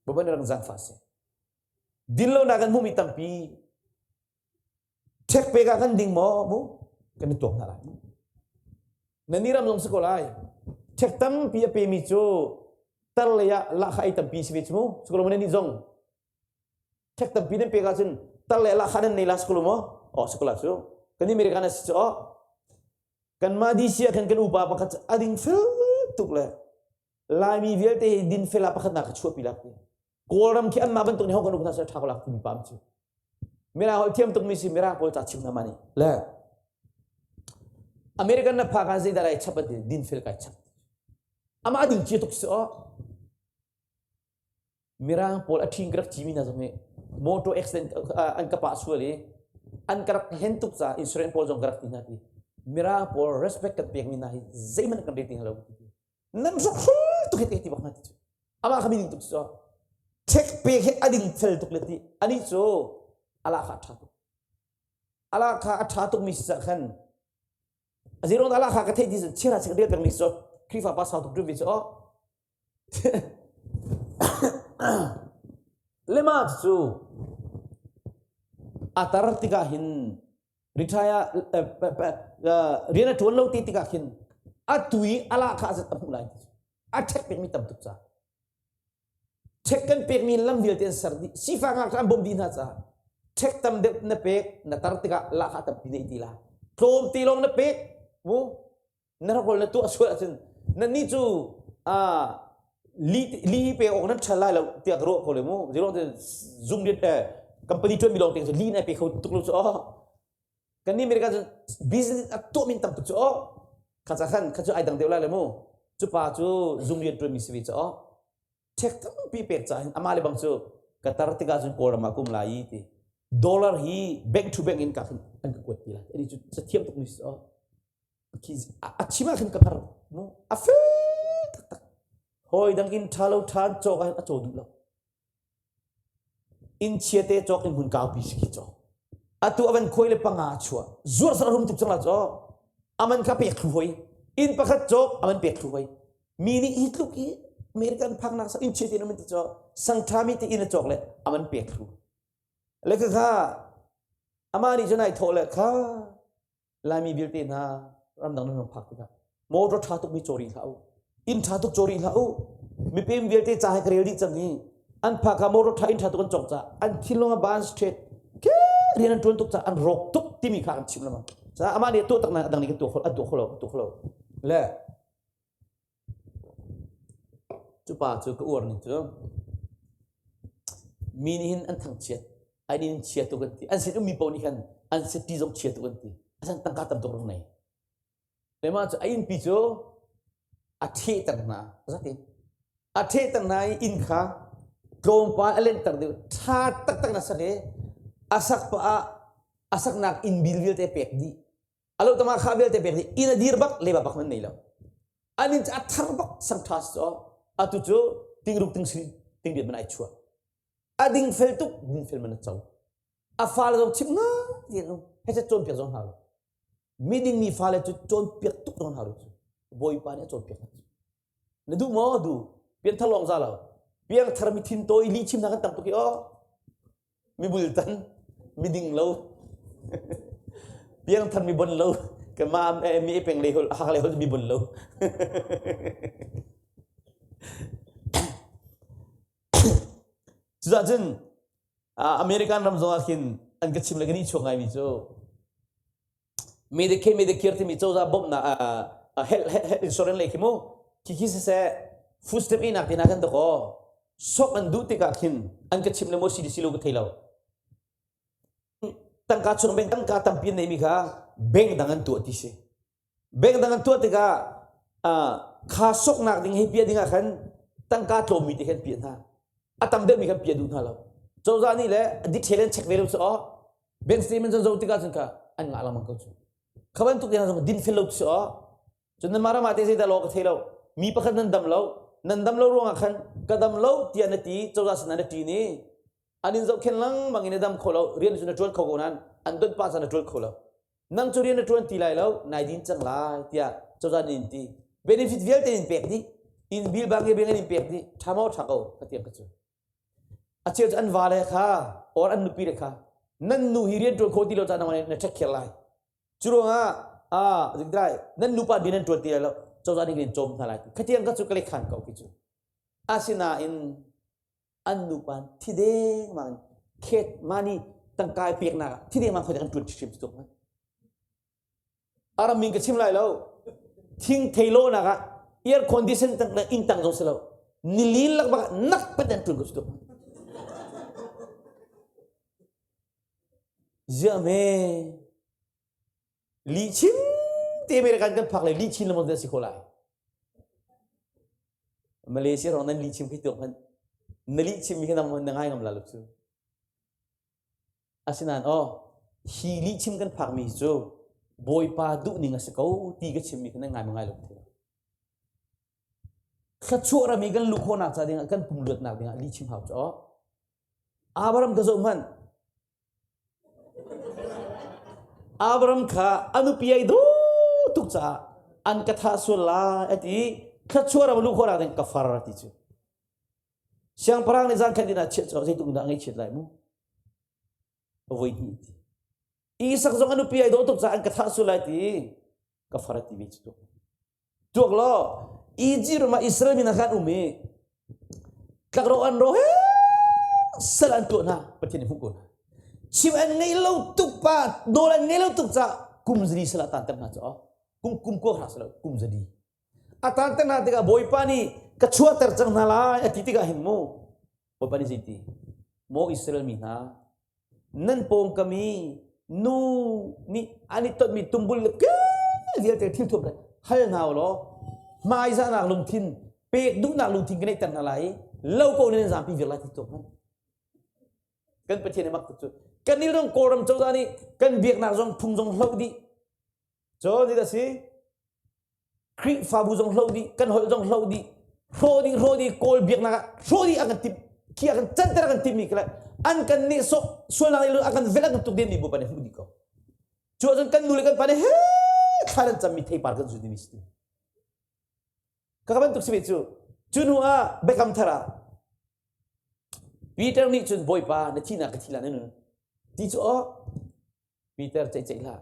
Bawipa nih rak zaangfah seh. Dinlonak in hmuhmi tampi Ṭhek pek ah kan ding maw mu kan i tuak hna lai. Na ni ram zong si ko lai. Ṭhek tampi a pemi cu tar lei ah lahkhah ei tampi si ve cu mu. Si ko lo maw nan nih zong? Ṭhek tampi nan pek ahcun tar lei ah lahkhah nan nei la si ko lo maw? Oh si ko la cu. Kan nih American a si cu oh. Kanmah DC ah khan kan upa pakhat cu a ding fel tuk le Laimi vialte hi dinfel ah pakhatnak ka chuahpi lak ti. Kawlram khi anmah bantuk nih hong kan uk hna seh ṭha ko lak timi pam cu. Mirang holh thiam tukmi si Mirang pawl ca chim hna ma nih. Le American na phak ah zeidah ai chap an ti dinfel kai chap. Amah ding cia tuk si aw. Mirang pawl a ṭhing ka rak cimi hna zong hi motor accident an ka pah sual i an ka rak hlen tuk caah insurance pawl zong ka rak ti hna ti. Mirang pawl respect kan pekmi hna hi zeihmanh kan rel ti hna lo ti. Nan hrokhrol tuk hi te ti bak hna ti cu. Amah kha miding tuk cu. Ṭhek pek hi a ding fel tuk le ti. Anih cu ala kha a ṭha tuk. Ala kha a ṭha tukmi si cah khan. A zero na la kha ka theih ti chira chik rel peng mi so Khrihfa pa sau tuk ve cu oh. Lema cu a tar tikah hin retire rian a ṭuan lo ti tikah khin a tui a lah kha a hmuh lai a ṭhek pekmi tam tuk ca ṭhek kan pekmi lam vialte an ser dih sifak ngakṭah an bawmh dih hna caah ṭhek tam deuh na pek na tar tikah lahkhah tampi nei ti la tlawm te lawng na pek mu na rak na tuah sual ahcun nannih cu li li pe awk nan ṭhal lai lo tiah ka ruah ko le mu zero te zung rian company ṭuan mi lawng te cu li na pe kho tuk lo cu oh kan nih America cu business a tuah min tam tuk cu oh kha ca khan kha cu ai dang deuh lai le mu cu pa cu zung rian ṭuan mi si ve cu oh ṭhek tampi pek ca hin amah le bang cu ka tar tikah cun Kawlram ah kum lai i ti dollar hi bank to bank in ka khin an ka kuat ti lai ani cu cathiam tuk mi si oh a chim ah khin ka hngar mu a fel taktak hawi dang in ṭha lo ṭha cawk ah hin a caw duh lo inn chia te cawk in hmun kaupi si khi cawk atu avan khuai le panga chuah zuar sar rum tuk cang la caw aman kha pek thlu hoi inn pakhat cawk aman pek thlu hoi mi nih hi tluk i American phaknak sa inn chia te naman ti caw sangṭha mi te inn a cawk le aman pek thlu le kha kha ama nih cun ai thawh le kha Laimi vialte hna ramdang nan phak tikah motor ṭha tukmi cawri hlah u inn ṭha tuk cawri hlah u mipem vialte ca he ka rel dih cang hi an phak ah motor ṭha inn ṭha tuk an cawk caah an thinlung a ban straight ke rian an ṭuan tuk caah an rawk tuk timi kha an chim lengmang caah amah nih tuah tak na dang nih kan tuah kho an tuah kho lo tuah kho lo le Cu pa cu ka uar ning cu mi nih hin an thangchiat ai nih hin chia tuk an ti an sin ummi paoh nih khan an city zong chia tuk an ti asan tangka tam tuk rong nei Mah cu a innpi cu a ṭhehter hna zatin a ṭhehter hna i inn kha tlawmpal a lenter deuh ṭha taktak na sak i a sak pah ah a saknak inn bil vialte pek dih alo tama kha vialte pek dih inn a dir bak leba bak man nei lo an inn cu a thar bak sang ṭha si cu atu cu tingruk tingsiri tingriat man ai chuah a ding fel tuk ding fel man a co a fale zong chim nga ti an um he ca cawnpiak zong hau miding mi fale cu cawnpiak tuk zong hau cu bawipa nih a cawnpiak hna na duh maw duh pianthar lawng za lo piangthar mi thin tawi li chim hna kan tam tuk i aw mi bultan miding lo piangthar mi bon lo ka ma mi peng le hol hak le hol mi bon lo cucah cun American ram zong ah khin an ka chim le ka ni chuak ngaimi cu Medicaid Medicare timi cozah bawmhnak health health insurance lei khi mu khi khi siseh food stamp einak te hna kan dok aw sok an duh tikah khin an ka chim le maw si lo ka thei lo tangka chung bank tangka tampi an neimi kha bank dang an tuah ti si bank dang an tuah tikah kha soknak ding hei piah dingah khan tangka tlawmmi te khan piah hna a tam deuhmi khan piah duh hna lo cozah nih le detail an check ve lo cu aw bank statement zong zoh tikah cun kha an ngah lengmang ko cu kha bantuk te hna zong din fel lo cu aw cun nan mah ram ah te zeidah law ka thei lo mi pakhat nan dam lo nan dam lo ruangah khan ka dam lo tiah na ti cozah sinah na ṭin i an in zohkhenh lengmang in na dam kho lo rian cu na ṭuan kho ko nain an donh pah caan na ṭuan kho lo nang cu rian na ṭuan ti lai lo nai din cang lai tiah cozah nih in ti benefit vialte in pek dih inn bill bang bang in pek dih ṭha maw ṭha ko ka tiang ka cu a cheu cu an vale kha or an nupi le kha nan nu hi rian ṭuan kho ti lo caan na ṭhek kher lai cu ruangah ah zingdai nan nupa rian nan ṭuan ti lai lo cozah nih kan in cawm hna lai khatiang ka cu ka lek khan ko khi cu asinain an nupa thi dengmang khet mani tangka i peknak ah thi dengmang khoi an ṭuan hrim tuk aram min ka chim lai lo thing thei lo nak ah air condition tang inn tang zong si lo nilin lak bak nak pat an ṭuan ko tuk ziah me li chim te American kan phak le li chin lamang si kho lai Malaysia rong nan li chim khi tuak hmanh na li chim mi khi nang na ngai ngam la lo cu Asinain aw, hi lihchim kan phakmi cu Bawipa duhning a si ko ti ka chimmi kha nan ngai ma ngai lo thei. Thluachuah ram i kan luh khawhnak ca dingah kan pum luatnak dingah lihchim hau cu aw. Abraham ka zoh hmanh. Abraham kha a nupi ai dawh. tuk caah an ka thah sual lai a ti thluachuah ram lu khawh nak ding ka far ti cu. Siangpahrang nih zan khat din ah chiat cu zeitluk dah ngaihchiat lai mu. Voi hnih ti. Isak zong a nupi ai dawh tuk caah an ka thah sual lai ti ka far a ti ve cu tuk. Tuak law Egypt ram ah Israel mi hna kha an um i tlakrawh an ro he sal an tuah hna Pathian nih hmuh ko hna. Chim an ngei lo tuk pa nawl an ngei lo tuk caah kum zali sal ah tanter hna cu kum kum kua hra silo kum zali a tanter hna tikah Bawipa nih ka chuahter cang hna lai a ti tikah hin mu Bawipa nih zeiti maw Israel mi hna nan pawngkam i nu nih an i tonmi tumbul le vialte thil thuam le hal hna u law hmaizahnak lungthin pek duhnak lungthin ka neihter hna lai i lo ko nan zampi vir lai ti tuak hmanh kan Pathian i mak tuk cu kan il dong Kawlram cozah nih kan biaknak zong phung zong hloh dih Cun ni si Khrihfabu zong hloh dih, kan holh zong hloh dih, hrawh dih, hrawh dih, Kawl biaknak ah hrawh dih a kan timh, khi a kan canter a kan timhmi kha an kan nehsawh, sualnak nih a kan velh a kan tuk denmi Bawipa nih hmuh dih ko. Cu ahcun kan nu le kan pa nih he thla nan cammi theipar kan zun dimi si. Ka bantuk si ve cu. Cu hnu ah biakam thar ah Peter nih cun Bawipa na thihnak ka thi la na nun ti cu aw Peter ceih ceih hlah.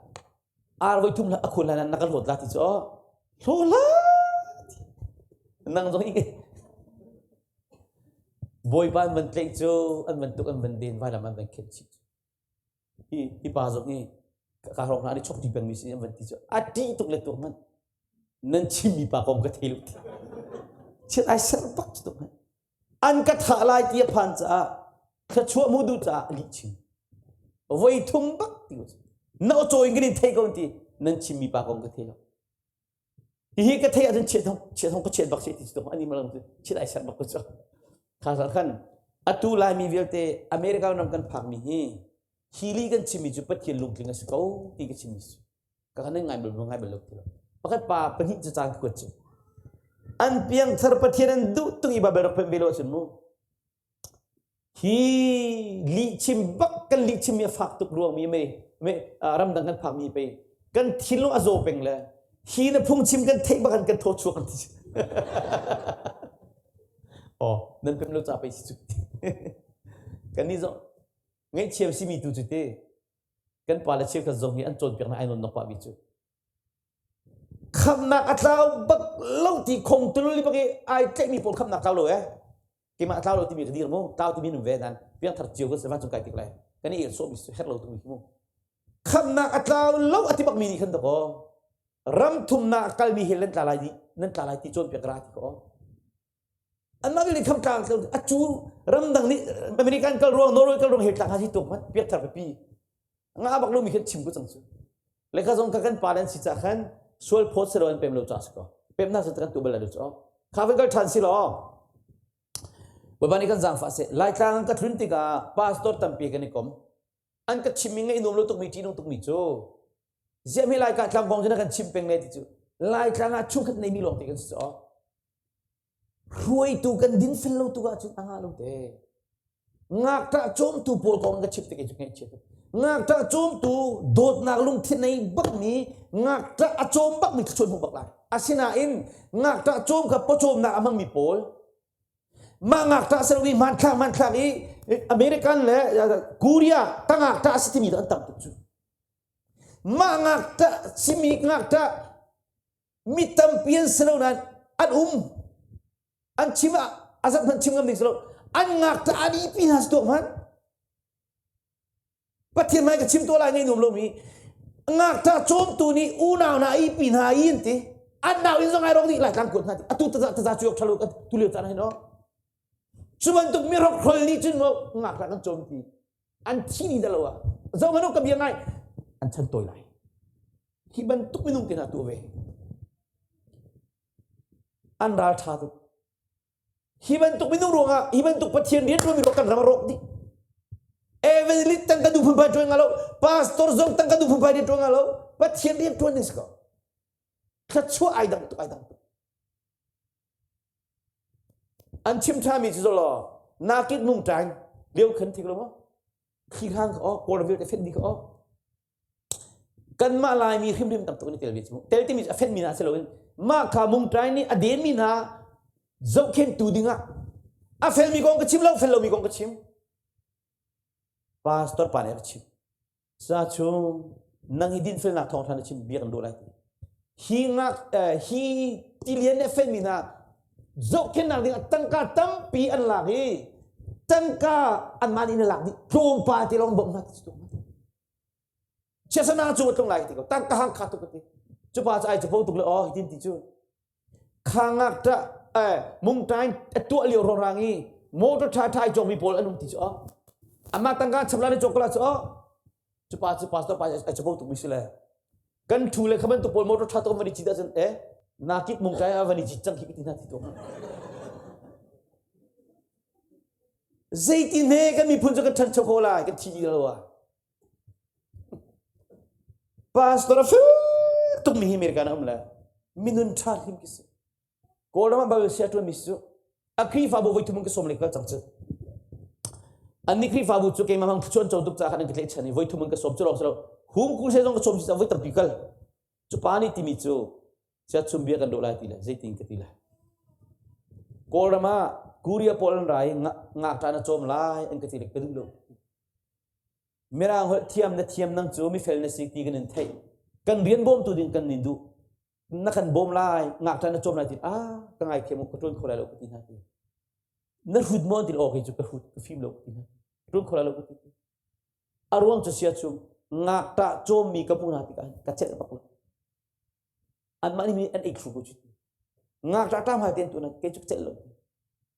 Ar voi thum a khun hlan na ka hlawt la ti cu aw. Hlaw hlah. Nang zong i Bawipa an van tlaih cu an van tuk an van den vailam an van khenh chih. Hi hi pa zong hi ka hrong hna ni chok ti peng mi si an van ti cu a ṭih tuk le tuk man nan chimmi pa kong ka thei lo ti. Chiat ai ser bak cu tuk man. An ka thah lai ti a phan caah thluachuah mu duh caah lih chim. Voi thum bak ti na aw in kan in thei ko ti nan chimmi pa kong ka thei lo. Hihi ka thei ahcun chiat hong chiat hong ka chiat bak si ti cu ani malang cu chiat ai ser bak ko cu. Kha sar khan atu Laimi vialte America ram kan phakmi hi hi li kan chimmi cu Pathian lungtling a si ko ti ka chimmi si. Ka kan ngai bal ngai bal lo ti lo. Pakhat pa pahnih cu caan kuat cu. An piangthar Pathian an duh tung i Babel rak pemh ve lo ahcun mu. Hi lihchim bak kan lihchim mi a fak tuk ruang mi mei me ramdang kan phak mi pei kan thinlung a zaw peng le hi na phungchim kan theih bak kan thaw chuak an ti. Oh, nan pem lo ca pei si cu. Kan nih zong ngaihchiam simi tu cu te kan pa le cheukhat zong hi an cawnpiaknak ai nawn nok pah mi cu khamnak a tlau bak lo ti khong tul li bak i ai tlaihmi pawl khamnak tlau lo eh keimah tlau lo timi ka dir mu tlau timi num ve nan piangthar cio kan se vancung kai tik lai kan i el sawh mi her lo tumi mu khamnak a tlau lo a ti bak mi nih khan dakaw ram thumnak kalmi he nan tla lai di nan tla lai ti cawnpiak ra ti ko Anmah nih kham tlang a cu ramdang nih American kal ruang Norway kal ruang he tlang ha si tuk man piak thar pipi nga bak lo mi khan chim ko cang cu le kha zong kha kan pa len si ca khan sual phawt selo an pem lo cha si ko pem na sa kan tu bal lo chu kha van kal than si lo Bawipa nih kan zaangfah seh Laitlang ka tlun tikah pastor tampi kan i kom an ka chimmi ngaih nuam lo tukmi ṭihnung tukmi cu ziah mi Lai ka tlang kong cu na kan chim peng ne ti cu Laitlang ah chungkhat neimi lawng te kan si cu Hruaitu kan dinfel lo tu ahcun a ngah lo te. Ngakṭah cawmtu pawl kong ka chim tik cu ngaihchiat. Ngakṭah cawmtu dawtnak lungthin nei bakmi ngakṭah a cawm bakmi thluachuah hmu bak lai. Asinain ngakṭah cawm kha pawcawmnak a hmangmi pawl mah ngakṭah si hmanthlak hmanthlak i American le Korea ta ngakṭah a si timi an tam tuk cu. Mah ngakṭah simi ngakṭah mi tampi an si lo nain an um an chim ah a zat hmanh chim ngam ding si lo an ngakṭah an ipi hna si tuak hmanh Pathian hmai ka chim tuah lai ngei nuam lomi ngakṭah cawmtu nih unau hna ipi hna i an ti an nau in zong ai rawk dih lai tlang kuat hna ti atu taza taza cu ṭhalo tu lio caan hin aw cu bantuk mi hrokhrol nih cun maw ngakṭah kan cawm ti an thi ni dah lo ah zoh hmanh ka bia ngai an chan tawi lai Hi bantuk minung te hna tuah ve. An ral ṭha tuk. Hi bantuk minung ruangah hi bantuk Pathian rian ṭuanmi ruang kan ram a rawk dih. Evangelist tang kan duh phunphai ṭuan nga lo, pastor zong tang kan duh phunphai rian ṭuan nga lo, Pathian rian ṭuan ding si ko. Thluachuah ai dang tuk ai dang tuk. An chim ṭhami cu zolo nakit mung ṭaing lio khan thik lo maw? Thli hang ka aw, kawl vialte fenh dih ka aw. Kanmah Laimi hrimhrim tam tuk in tel ve cu. Tel timi a fenmi hna si loin mah kha mungṭai nih a denmi hna zohkhenhtu dingah a felmi kong ka chim lo, fel lomi kong ka chim. Pastor pa nih a ka chim. Sa chung nang hi dinfelnak thawngṭha na chim bia kan duh lai ti. Hi ngak hi tilian nih a felmi hna zohkhenhnak dingah tangka tampi an lak i tangka anmah nih na lak dih tlawmpal te lawng bawmh hna ti cu Chiasana cu a tlung lai ti ko tangka hang kha tuk ti. Cu pa cu ai capo tuk le oh hitin ti cu. Kha ngakṭah eh mungtain a tuah lio rorang i motor ṭha ṭha ai cawkmi pawl an um ti cu oh. Amah tangka chap la na cawk ko la cu oh. Cu pa cu pastor pa ai capo tuk mi si le. Kan ṭhu le kha bantuk pawl motor ṭha tuk van i cit ahcun eh nakit mungtai a van i cit cang khi ti hna ti tuk. Zeitin he kan miphun cu kan ṭhancho ko lai kan thi dih lo ah. Pastor a fel tukmi hi America na um le minun ṭha hrim ki si. Kawlram ah Bible sia ṭuanmi si cu a Khrihfabu voi thum ka sawm lek cang cu. Anni Khrihfabu cu keimah hmang thluachuah an co tuk caah khan an ka tlaihchan i voi thum an ka sawm cu lawng si lo. Hum ku se zong ka sawm si voi tampi kal. Cu pa nih timi cu chiatchum bia kan dawh lai ti le zeitin ka ti lai. Kawlram ah Korea pawl an ra i ngakṭah na cawm lai an ka ti le ka duh lo. Mirang holh thiam na thiam nang cu mifel na si ti kan in theih. Kan rian bawmtu ding kan nin duh. Na kan bawm lai, ngakṭah na cawm lai ti ah ka ngaithiam ka ṭuan kho lai lo ka ti hna ti. Na hrut maw ti aw kei cu ka hrut ka fim lo ka ti hna. Ka ṭuan kho lai lo ka ti. A ruang cu sia chung ngakṭah cawmmi ka hmuh hna tikah ka celh bak lo. Anmah nih an ei thlu ko cu. Ngakṭah ṭah hmai te an tuan kei cu ka celh lo.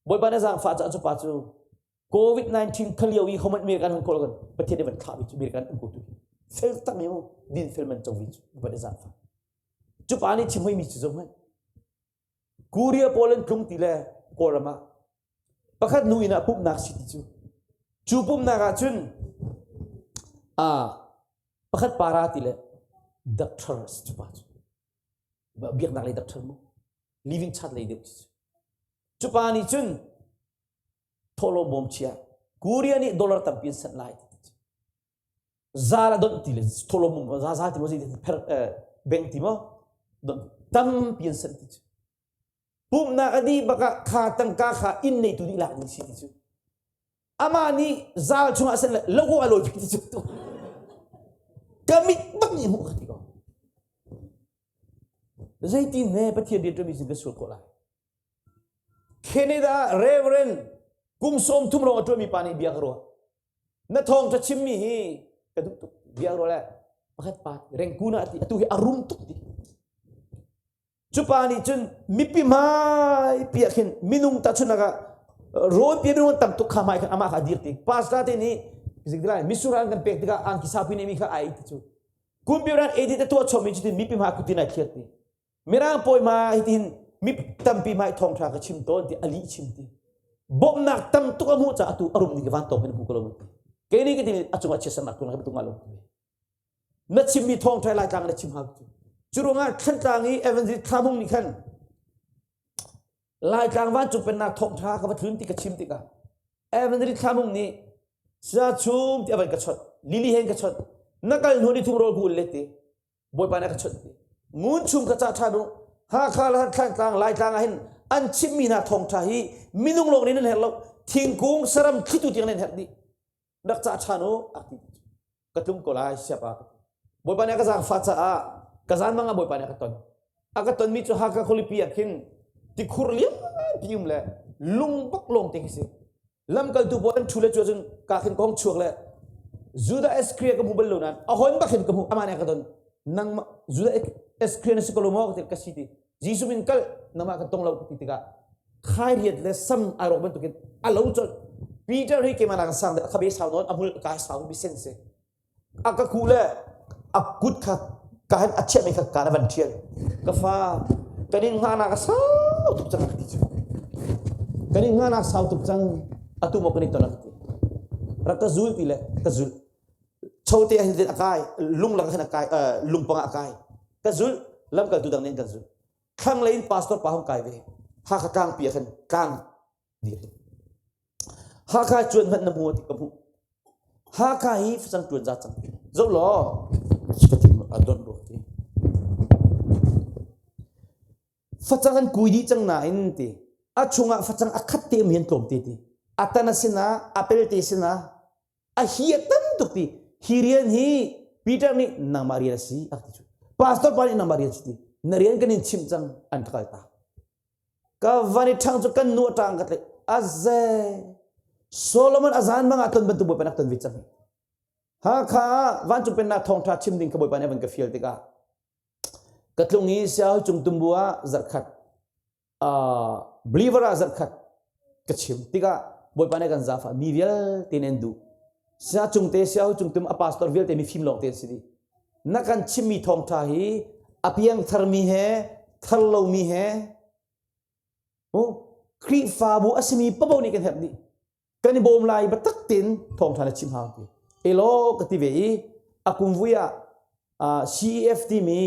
Bawipa na zaangfah caah cu pa cu COVID-19 kha lio i homan American han kawl kan Pathian nih van thlah mi cu American um ko tu hi fel tak mi mu din fel man co vi cu van i zaangfah cu pa nih chim hoi mi cu zo hmanh Korea pawl an tlung ti le Kawlram ah pakhat nu inn ah pumhnak si ti cu cu pumhnak ah cun a pakhat para ti le doctor si cu pa cu biaknak lei doctor mu living chat lei deuh si cu pa nih cun thawhlawm bawm chia Korea nih dollar tampi an sanh lai ti zal a donh ti le thawhlawm bawm za za ti maw zei per bank ti maw tampi an sanh ti cu pumhnak a dih bakah kha tangka kha inn neitu nih lak ding si ti cu amah nih zal chungah sanh le logo a lawi ti cu ka mit bak nih hmuh ka ti ko zeitin ne Pathian rian ṭuanmi sin ka sual khawh lai Canada Reverend kum 30 lawng a ṭuanmi pa nih bia ka ruah. Na thawngṭha chimmi hi ka duh tuk. Bia ka ruah le pakhat pa Rengkun ah ti atu hi a rum tuk ti. Cu pa nih cun mipi hmai pi ah khin minung tahchunhnak ah rawn pi minung an tam tuk kha hmai khan amah kha a dir ti. Pastor te nih zikdilai misura an kan pek tikah angki saupi nih mi kha ai ti cu. Kumpi ran edit a tuah chom mi cutin mipi hmai kutin ai thliat ti. Mirang pawi ma hitin mi tampi hmai thawngṭha ka chim tawn ti a lih chim ti. Bawmhnak tam tuk a hmuh caah atu a rum ning van tawk in hmu ko lo ti. Kei nih ka ti a cungah chiatsernak tuah ka tung lo. Na chimmi thawngṭha Laitlang na chim hau cu. Cu ruangah Thlantlang i Evangelist Thla nih khan Laitlang vancung pennak thawngṭha ka va tlun ti ka chim tikah Evangelist Thla nih sa chum ti a van ka chawt lili hen ka chawt na kal hnu ni thum rawl ku le ti Bawipa nih a ka chawnh ti. Ngun chung ka cah ṭhan u. Hakha le Thlantlang, Laitlang ah hin an chimmi hna thawngṭha hi minung lawng nih nan herh lo. Thingkung, saram, thlitu tiang nan herh dih. Rak cah ṭhan u, a ti. Ka tlung ko lai, siapa ka ti. Bawipa nih a ka zaangfah caah ka zan mang ah Bawipa nih a ka ton. A ka tonmi cu Hakha khualipi ah khin tikhur lianpi um le lung bak lawng te khi si. Lamkaltu pawl an ṭhu le cu ahcun ka khin ka hung chuak le Judah Iskariot ka hmu bal lo nain a hon bak hin ka hmu amah nih a ka don nangmah Judah Iskariot na si ko lo maw ka ti ka si ti Jesuh min kal nangmah ka tong lo ka ti tikah khairiat le sam ai rawk bantukin a lo colh Peter hi keimah nak sang deuh a khabe sau nawn a hmul ka sau mi sen si A ka kuh le a kut kha ka hin a chiahmi kha kaan a van ṭhial. Ka fa, kan in hngahnak a sau tuk cang a ka ti cu. Kan in hngahnak sau tuk cang, atu maw kan i ton a ka ti. Rak ka zul ti le ka zul. Chote ah hin a kai, lung lak ah hin a kai, lungpang ah a kai. Ka zul, lamkaltu dang nih an kan zul. Thlanglei in pastor pa hung kai ve. Hakha tlangpi ah khan tlang dir hin. Hakha cuan hmanh na hmu ti ka hmuh. Hakha hi facang tuan za cang. Zoh law. A donh rua ti. Facang an kui dih cang nain ti a chungah facang a khat te mi an tlawm te ti. A tan a sinah a pel te sinah a hi a tam tuk ti. Hi rian hi Peter nih nangmah rian a si a ti cu. Pastor pa nih nangmah rian si ti. Na rian kan in chimh cang an ka kal tak. Ka van i ṭhang cu kan nu a ṭang ka tlaih. Aze Solomon a zan mang ah ton bantuk Bawipa nak ton ve cang. Hakha ah vancung pennak thawngṭha chim ding ka Bawipa nih a van ka fial tikah ka tlung i Siaho cung tumbu ah zarhkhat uh, believer ah zarhkhat ka chim tikah Bawipa nih kan zafa mi vialte nih an duh. Sia cung te Siaho cung tum a pastor vialte mi fim lawng te an si dih. Na kan chimmi thawngṭha hi a piang tharmi he thar lomi he oh, Khrihfabu a simi papo nih kan herh dih. Kan i bawm lai biatak tein thawngṭha na chim hau ti. Elaw ka ti ve i a kum vui ah uh, CEF timi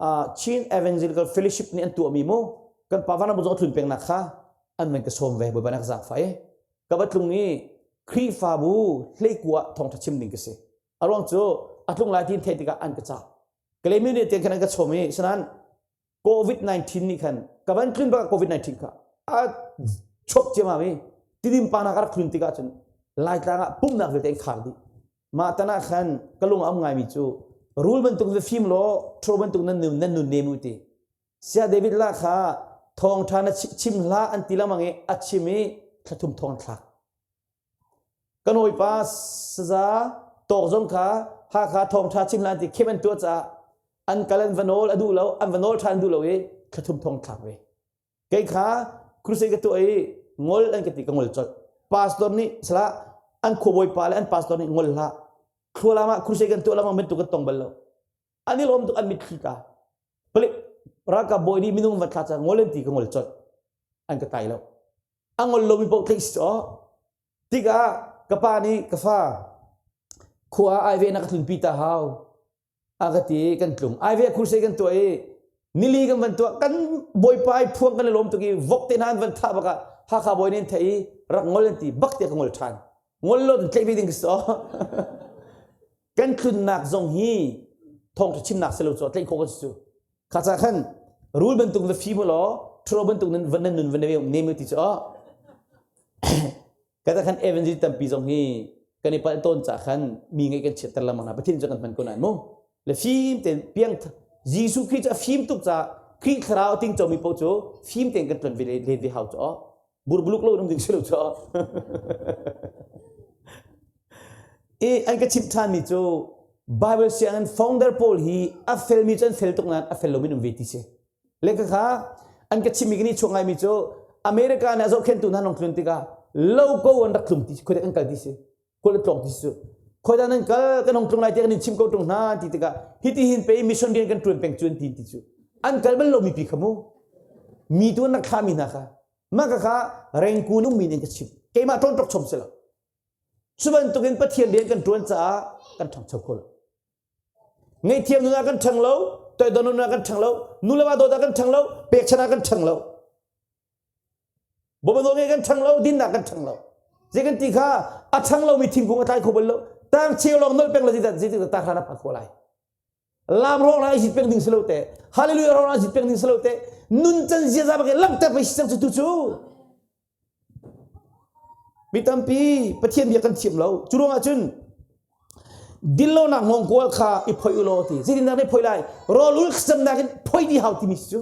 uh, Chin Evangelical Fellowship nih an tuahmi mu kan pa vanram zong a tlun pengnak kha an man ka sawm ve Bawipa nih ka zaangfah i ka va tlung i Khrihfabu hleikua thawngṭha chim ding ka si. A ruang cu a tlung lai ti in theih tikah an ka cah. Kalemi nih tiang khan an ka chawm i sanan COVID-19 nih khan ka van tlun bak COVID-19 kha a chop ciamam i tidim pa na ka rak tlun tikah cun Laitlang ah pumnak vialte in khar dih. Mah tan ah khan ka lung a um ngaimi cu rul bantuk va fim law ṭhuro bantuk nan nun nan nun nem u ti. Sia David la kha thawngṭha na chim hlah an ti lengmang i a chim i thlathum thong thlak. Kan hawipa saza tawk zong kha Hakha thawngṭha chim hlan ti khem an tuah caah an kal an va nawl a duh lo an va nawl ṭhan duh lo i thlathum thong thlak ve. Kei kha crusade ka tuah i ngol an ka ti ka ngol colh. Pastor nih salah an khuabawi pa le an pastor nih ngol hlah. Thlualam ah crusade kan tuah lengmang bantuk kan tong bal lo. An i lawm tuk an mitthli tla. Palik ralkap bawi nih minung va thla ca ngol an ti ka ngol colh. An ka tai lo. A ngol lomi paoh tlaih si caw. Tikah ka pa nih ka fa khua ah ai ve na ka tlunpi ta hau. A ka ti i kan tlung. Ai ve crusade kan tuah i nili kan van tuah kan bawipa ai phuang kan i lawm tuk i vok te hna an van thah bak ah Hakha bawi nih an theih i rak ngol an ti bak tiah ka ngol ṭhan. Ngol lo tlaih ve ding ka si aw. Kan tlunnak zong hi thawngṭha chimnak si lo cu tlaih khawh kan si cu. Kha ca khan rul bantuk va fim law ṭhuro bantuk nan van nan nun va nem ti cu aw. Kata khan evangel tampi zong hi kan i palh tawn ca khan mi ngeih kan chiatter lengmang hna Pathian cu kan hman ko nain mu le fim tein piang Jesuh Khrih cu a fim tuk caah Khrih thlarau a tingco mi paoh cu fim tein kan ṭuan ve len ve hau cu aw burbuluk lo in um ding si lo cu aw I an ka chimh ṭhanmi cu Bible sianginn founder pawl hi a felmi cu an fel tuk nain a fel lomi an um ve ti si. Le ka kha an ka chimmi ka nih chuak ngaimi cu America nih a zohkhenhtu hna an tlun tikah lo ko an rak tlung ti khoi an kal ti si khual an tlawng ti si khoi dah nan kal kan hong tlung lai tiah kan in chim ko ṭung hna ti tikah hiti hin pei mission rian kan ṭuan peng cu an ti ti cu an kal bal lomi pi kha mu mi tu an rak thlahmi hna kha mah ka kha rengkun ummi nih an ka chimh keimah ṭawn ṭok chom si lo Cu bantukin Pathian rian kan ṭuan caah kan ṭhangcho kho lo. Ngaihthiam nun ah kan ṭhang lo, toidor nun ah kan ṭhang lo, nu le va dawt ah kan ṭhang lo, pekchanh ah kan ṭhang lo. Bawmh nawl ngei kan ṭhang lo, dinnak kan ṭhang lo. Zei kan ti kha a ṭhang lomi thingkung a tlai kho bal lo. Tang cheu lawng nolh peng lo zeidah zeitik dah hran a phak khawh lai. Lam rawng la i zit peng ding si lo te. Hallelujah rawng la zit peng ding si lo te. Nun can ziaza bak langhter pei si cang cu tu cu. Mi tampi Pathian bia kan thiam lo. Cu ruangah cun dinlonak hngawngkual kha i phoih u law ti. Zeitindah na i phoih lai? Rawl ul thlacamnak in phoih dih hau timi cu.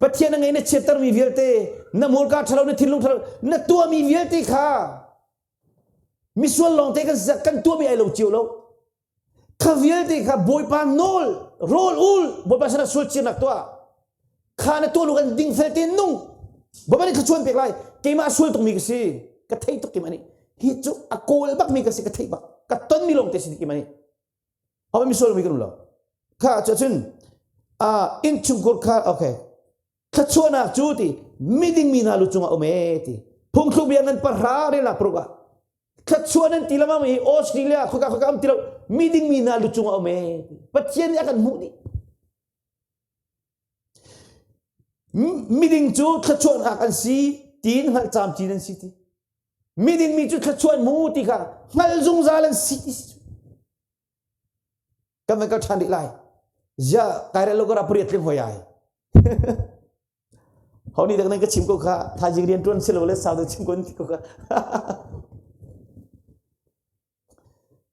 Pathian a ngei na chiattermi vialte, na hmurka ṭhalo, na thinlung ṭhalo, na tuahmi vialte kha misual lawngte kan si kan tuahmi ai lo cio lo. Kha vialte kha Bawipa nawl, rawl ul, Bawipa sinah sual chirnak tuah. Kha na tuah lu kan dingfel tein nung. Bawipa nih thluachuah pek lai. Keimah sual tukmi ka si. Ka thei tuk keimah nih. Hi cu a kawl bakmi ka si ka theih bak. Ka tonmi lawng te si keimah nih. Awa mi sual mi kan um lo. Kha cu cun innchungkhur kha okay. Thluachuahnak cu ti miding mi hna lu cungah um e ti. Phungthluk bia ngan pahra relak paruk ah thluachuah nan ti lamang hi Australia khoka khoka um ti lo miding mi hna lu cungah um e Pathian nih a kan hmuh dih miding cu thluachuahnak an si tiin hngalh camcin an si ti miding mi cu thluachuah hmu ti kha hngalh zungzal an si ti si. Kan van kal ṭhan rih lai. Ziah kai rel lo ka ra pariat tling hoi ai. Ho nih dak nan ka chim ko kha thaizing rian ṭuan si lo le sau deuh chim ko ti ko kha.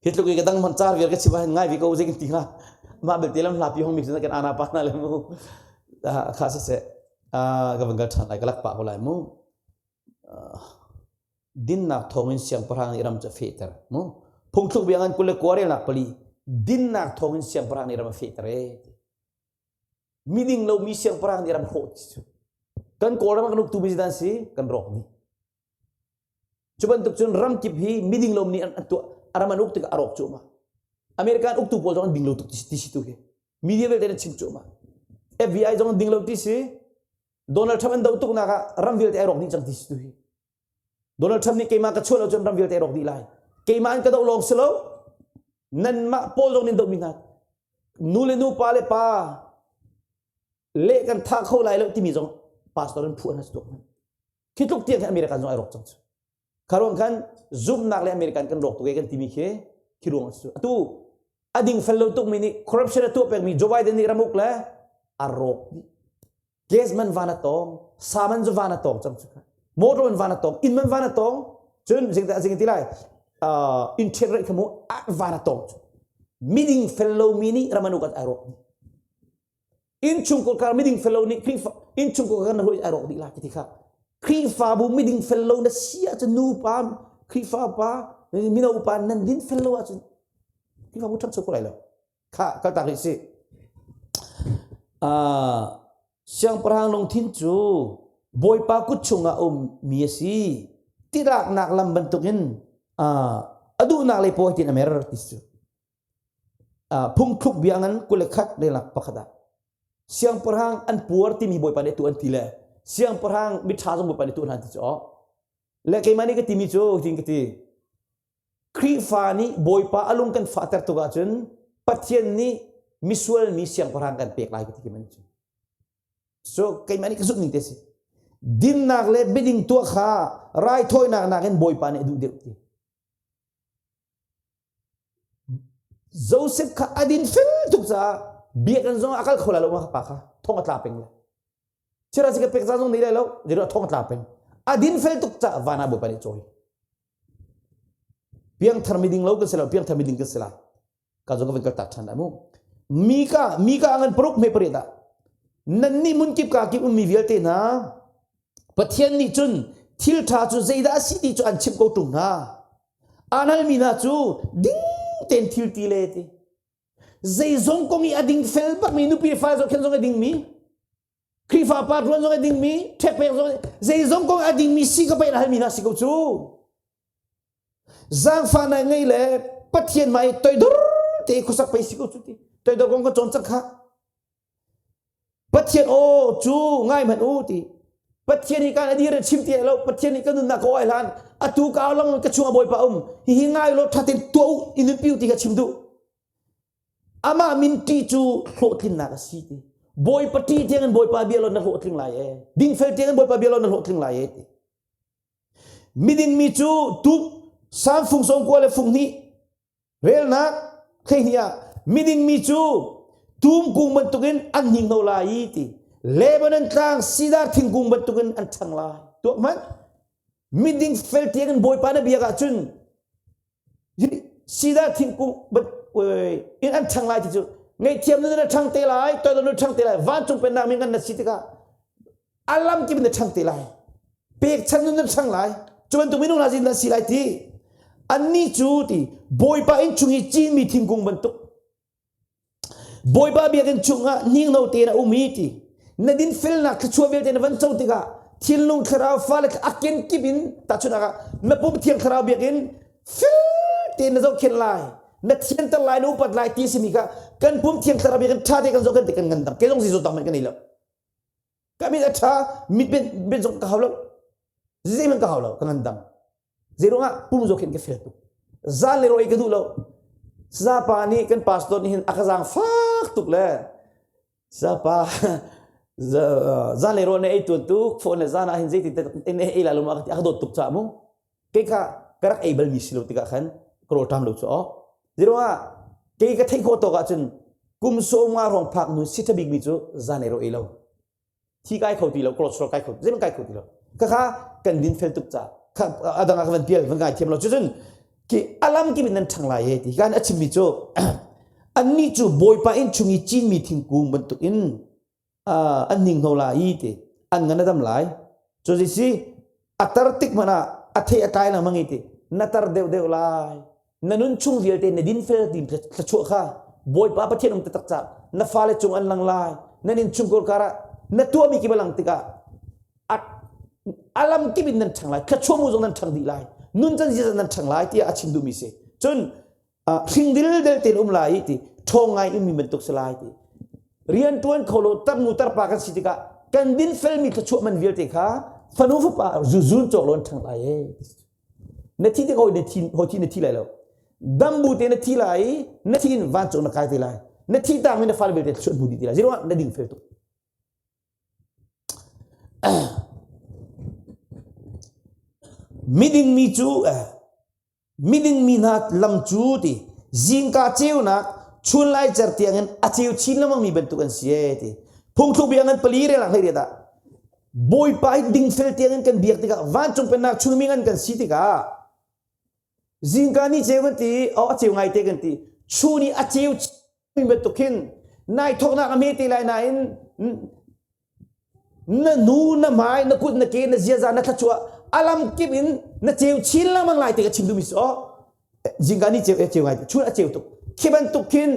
Hi tluk i ka dang hmanh car vial ka chim ah hin ngai ve ko zei kan ti hnga. Mah belte lam hlapi hong mi cu kan ana pa hna le mu. Kha siseh ka van kal ṭhan lai ka lak pah ko lai mu. Dinnak thawngin siangpahrang nih ram cu a fehter. Mu phungthluk bia ngan 29 relnak pali dinnak thawngin siangpahrang nih ram a fehter e. Miding lo mi siangpahrang nih ram hrawh ti cu. Kan Kawlram kan uktu mi dan si kan rawk dih. Cu bantuk cun ram kip hi miding lo nih an tuah ram an uk tikah a rawk cuahmah. American uktu pawl zong an ding lo tuk ti si tu hi. Media vialte an chim cuahmah. FBI zong an ding lo ti si. Donald Trump an doh tuknak ah ram vialte ai rawk dih cang ti si tu hi. Donald Trump nih keimah ka chuah lo cun ram vialte ai rawk dih lai. Keimah an ka doh lawng si lo. Nanmah pawl zong nin doh mi hna. Nu le nu pa le pa le kan tha kho lai lo timi zong pastor an phu an has tuk. Khi tluk tiang khin American zong ai rawk cang cu. Kha ruang khan zumhnak le American kan rawk tuk e kan timi khi khi ruang a si. Atu a ding fel lo tukmi nih corruption a tuah pekmi Joe Biden nih ramuk le a rawk dih. Gas man van a tawng, sa man cu van a tawng cang cu. Motor man van a tawng, inn man van a tawng. Cun zing zing ti lai interest rate kha mu van a tawng cu. Miding fel lomi nih ramanu kan ai rawk dih. Innchungkhar kar miding fel lo nih Khrihfa innchungkhar kar na ruai ai rawk dih lai ti kha Khrihfabu miding fel lo na si ahcun nu pa Khrihfa pa mino upa nan din fel lo ahcun Khrihfabu ṭhangcho ko lai lo kha kaltak rih si siangpahrang lungthin cu Bawipa kut chungah um mi a si tiraknak lam bantukin a duhnak lei pawl tin a mer ti cu Phungthluk bia ngan 21 relak pakhat ah siangpahrang an puar timi Bawipa nih tu an ti le siangpahrang miṭha zong Bawipa nih tu hna ti cu aw le keimah nih ka timi cu tin ka ti Khrihfa nih Bawipa a lung kan fahter tuk ahcun Pathian nih misual mi siangpahrang kan pek lai ka ti keimah nih cun so keimah nih ka zumh ning te si dinnak le biading tuah kha raithawinak nakin Bawipa nih a duh deuh ti Joseph kha a din fel tuk caah biakinn zong a kal kho lai lo ma pa kha thong a tla peng le. Chira si ka pek ca zong nei lai lo, jadi thong a tla peng. A din fel tuk caah van ah Bawipa nih cawi. Piangthar miding lo kan si lo, piangthar miding kan si lai. Ka zong ka van kal tak ṭhan lai mu. Mika, Mika a ngan paruk hme pariat ah nannih hmunkip ka kip ummi vialte hna Pathian nih cun thil ṭha cu zeidah a si ti cu an chimh ko ṭung hna. Aan halmi hna cu ding tein thil ti le ti. Zeizong kong i a ding fel bakmi nupi fa zohkhenh zong a dingmi, Khrihfa pa ṭuan zong a dingmi, ṭhekpek zong zeizong kong a dingmi si ka pei na halmi hna si ko cu. Zaangfahnak ngei le Pathian hmai toidor te khuasak pei si ko cu ti. Toidor kong ka cawn cang kha. Pathian aw cu ngai hmanh u ti. Pathian hi kan a dir chim ti lo Pathian nih ka nunnak ka oi hlan atu ka au lang ka chung a bawipa um hihi ngai lo thatin tuah u in nun piu ti ka chim duh amah min ṭi cu hlawhtlinnak a si ti bawipa ṭi tiang in bawipa bia lo na hlawhtling lai e dingfel tiang in bawipa bia lo na hlawhtling lai e ti miding mi cu tuk samfung sawmkua le fung hnih Relnak 12 ah miding mi cu tumkung bantukin an hninghno lai i ti Lebanon tlang sidar thingkung bantukin an ṭhang lai. Tuak hmanh. Miding fel tiangin Bawipa na biak ahcun sidar thingkung in an ṭhang lai ti cu ngaihthiam na ṭhang te lai, toidor na ṭhang te lai, vancung pennak mi ngan na si tikah a lam kip in na ṭhang te lai pekchan nun na ṭhang lai cu bantuk minung hna sin na si lai ti annih cu ti bawipa inn chung i cinmi thingkung bantuk bawipa biakinn chungah hninghno tein a um i ti na dinfelnak thluachuah vialte na van co tikah thinlung thlarau fale a kenkip in tahchunhnak ah na pum thiang thlarau biakinn fel tein na zohkhenh lai na thianter lai na upat lai ti simi kha kan pum thiang thlarau biakinn ṭha te kan zohkhenh ti kan ngandam kei zong zizo tam kan nei lo Ka mit a ṭha, mit ben zong ka hau lo. Zeihmanh ka hau lo, ka ngandam. Zeiruangah pum zawk hin ka fel tuk. Zan le rawl ei ka duh lo. Sazapa nih kan pastor nih hin a ka zaang fak tuk le sazapa zan le rawl na ei tuan tuk phone le zan ah hin zeitin in ei la lo ma a ka dawt tuk ca mu kei kha ka rak ei bal mi si lo tikah khan ka rawl ṭam lo cu aw zeiruangah Kei ka theih khawh tawk ahcun kum 50 hrawng phak hnu si ṭha bikmi cu zan ei ro ei lo. Thi kai kho ti lo, cholesterol kai kho, zeihmanh kai kho ti lo. Khakha kan din fel tuk ca kha adang ah ka van pial van ngai thiam lo. Cucun ki alam kip in nan ṭhang lai he ti kan a chimmi cu annih cu Bawipa inn chung i cinmi thingkung bantuk in an ning hno lai i ti an ngan a dam lai. Cu si a tar tik hmanh ah a thei a tlai lengmang i ti na tar deuh deuh lai na nun chung vialte na dinfel ti thluachuah kha Bawipa Pathian um taktak ca na fale cung an lang lai nan inn chungkhar kar ah na tuahmi kip a lang tikah a lam kip in nan ṭhang lai thluachuah mu zong nan ṭhang dih lai nun can ziaza nan ṭhang lai tiah a chim duhmi si cun hring dildel tein um lai ti ṭhawng ngai ummi bantuk si lai ti rian ṭuan kho lo tarnu tarpa kan si tikah kan dinfelmi thluachuah man vialte kha fanu fapa zuzun cawk lo an ṭhang lai e na thi tik hawi na thi hawi thi na thi lai lo dambu te na thi lai i na thi in vancung na kai te lai na thi tang in na fale vialte thluachuah hmu dih ti lai zeiruangah na ding fel tuk miding mi cu miding mi hna lam cu ti zingka ceunak chun lai cer tiangin a ceu chin lengmang mi bantuk an si e ti phungthluk bia ngan pali relak hlei riat ah Bawipa hi dingfel tiangin kan biak tikah vancung pennak chungmi ngan kan si tikah zingka ni ceu kan ti oh a ceu ngai te kan ti chun i a ceu mi bantuk khin nai thawknak a me te lai nain na nu na hmai na kut na ke na ziaza na thlachuah alam kip in na ceu chin lengmang lai te ka chim duhmi si oh zingka ni ceu e ceu ngai chun a ceu tuk khi bantuk khin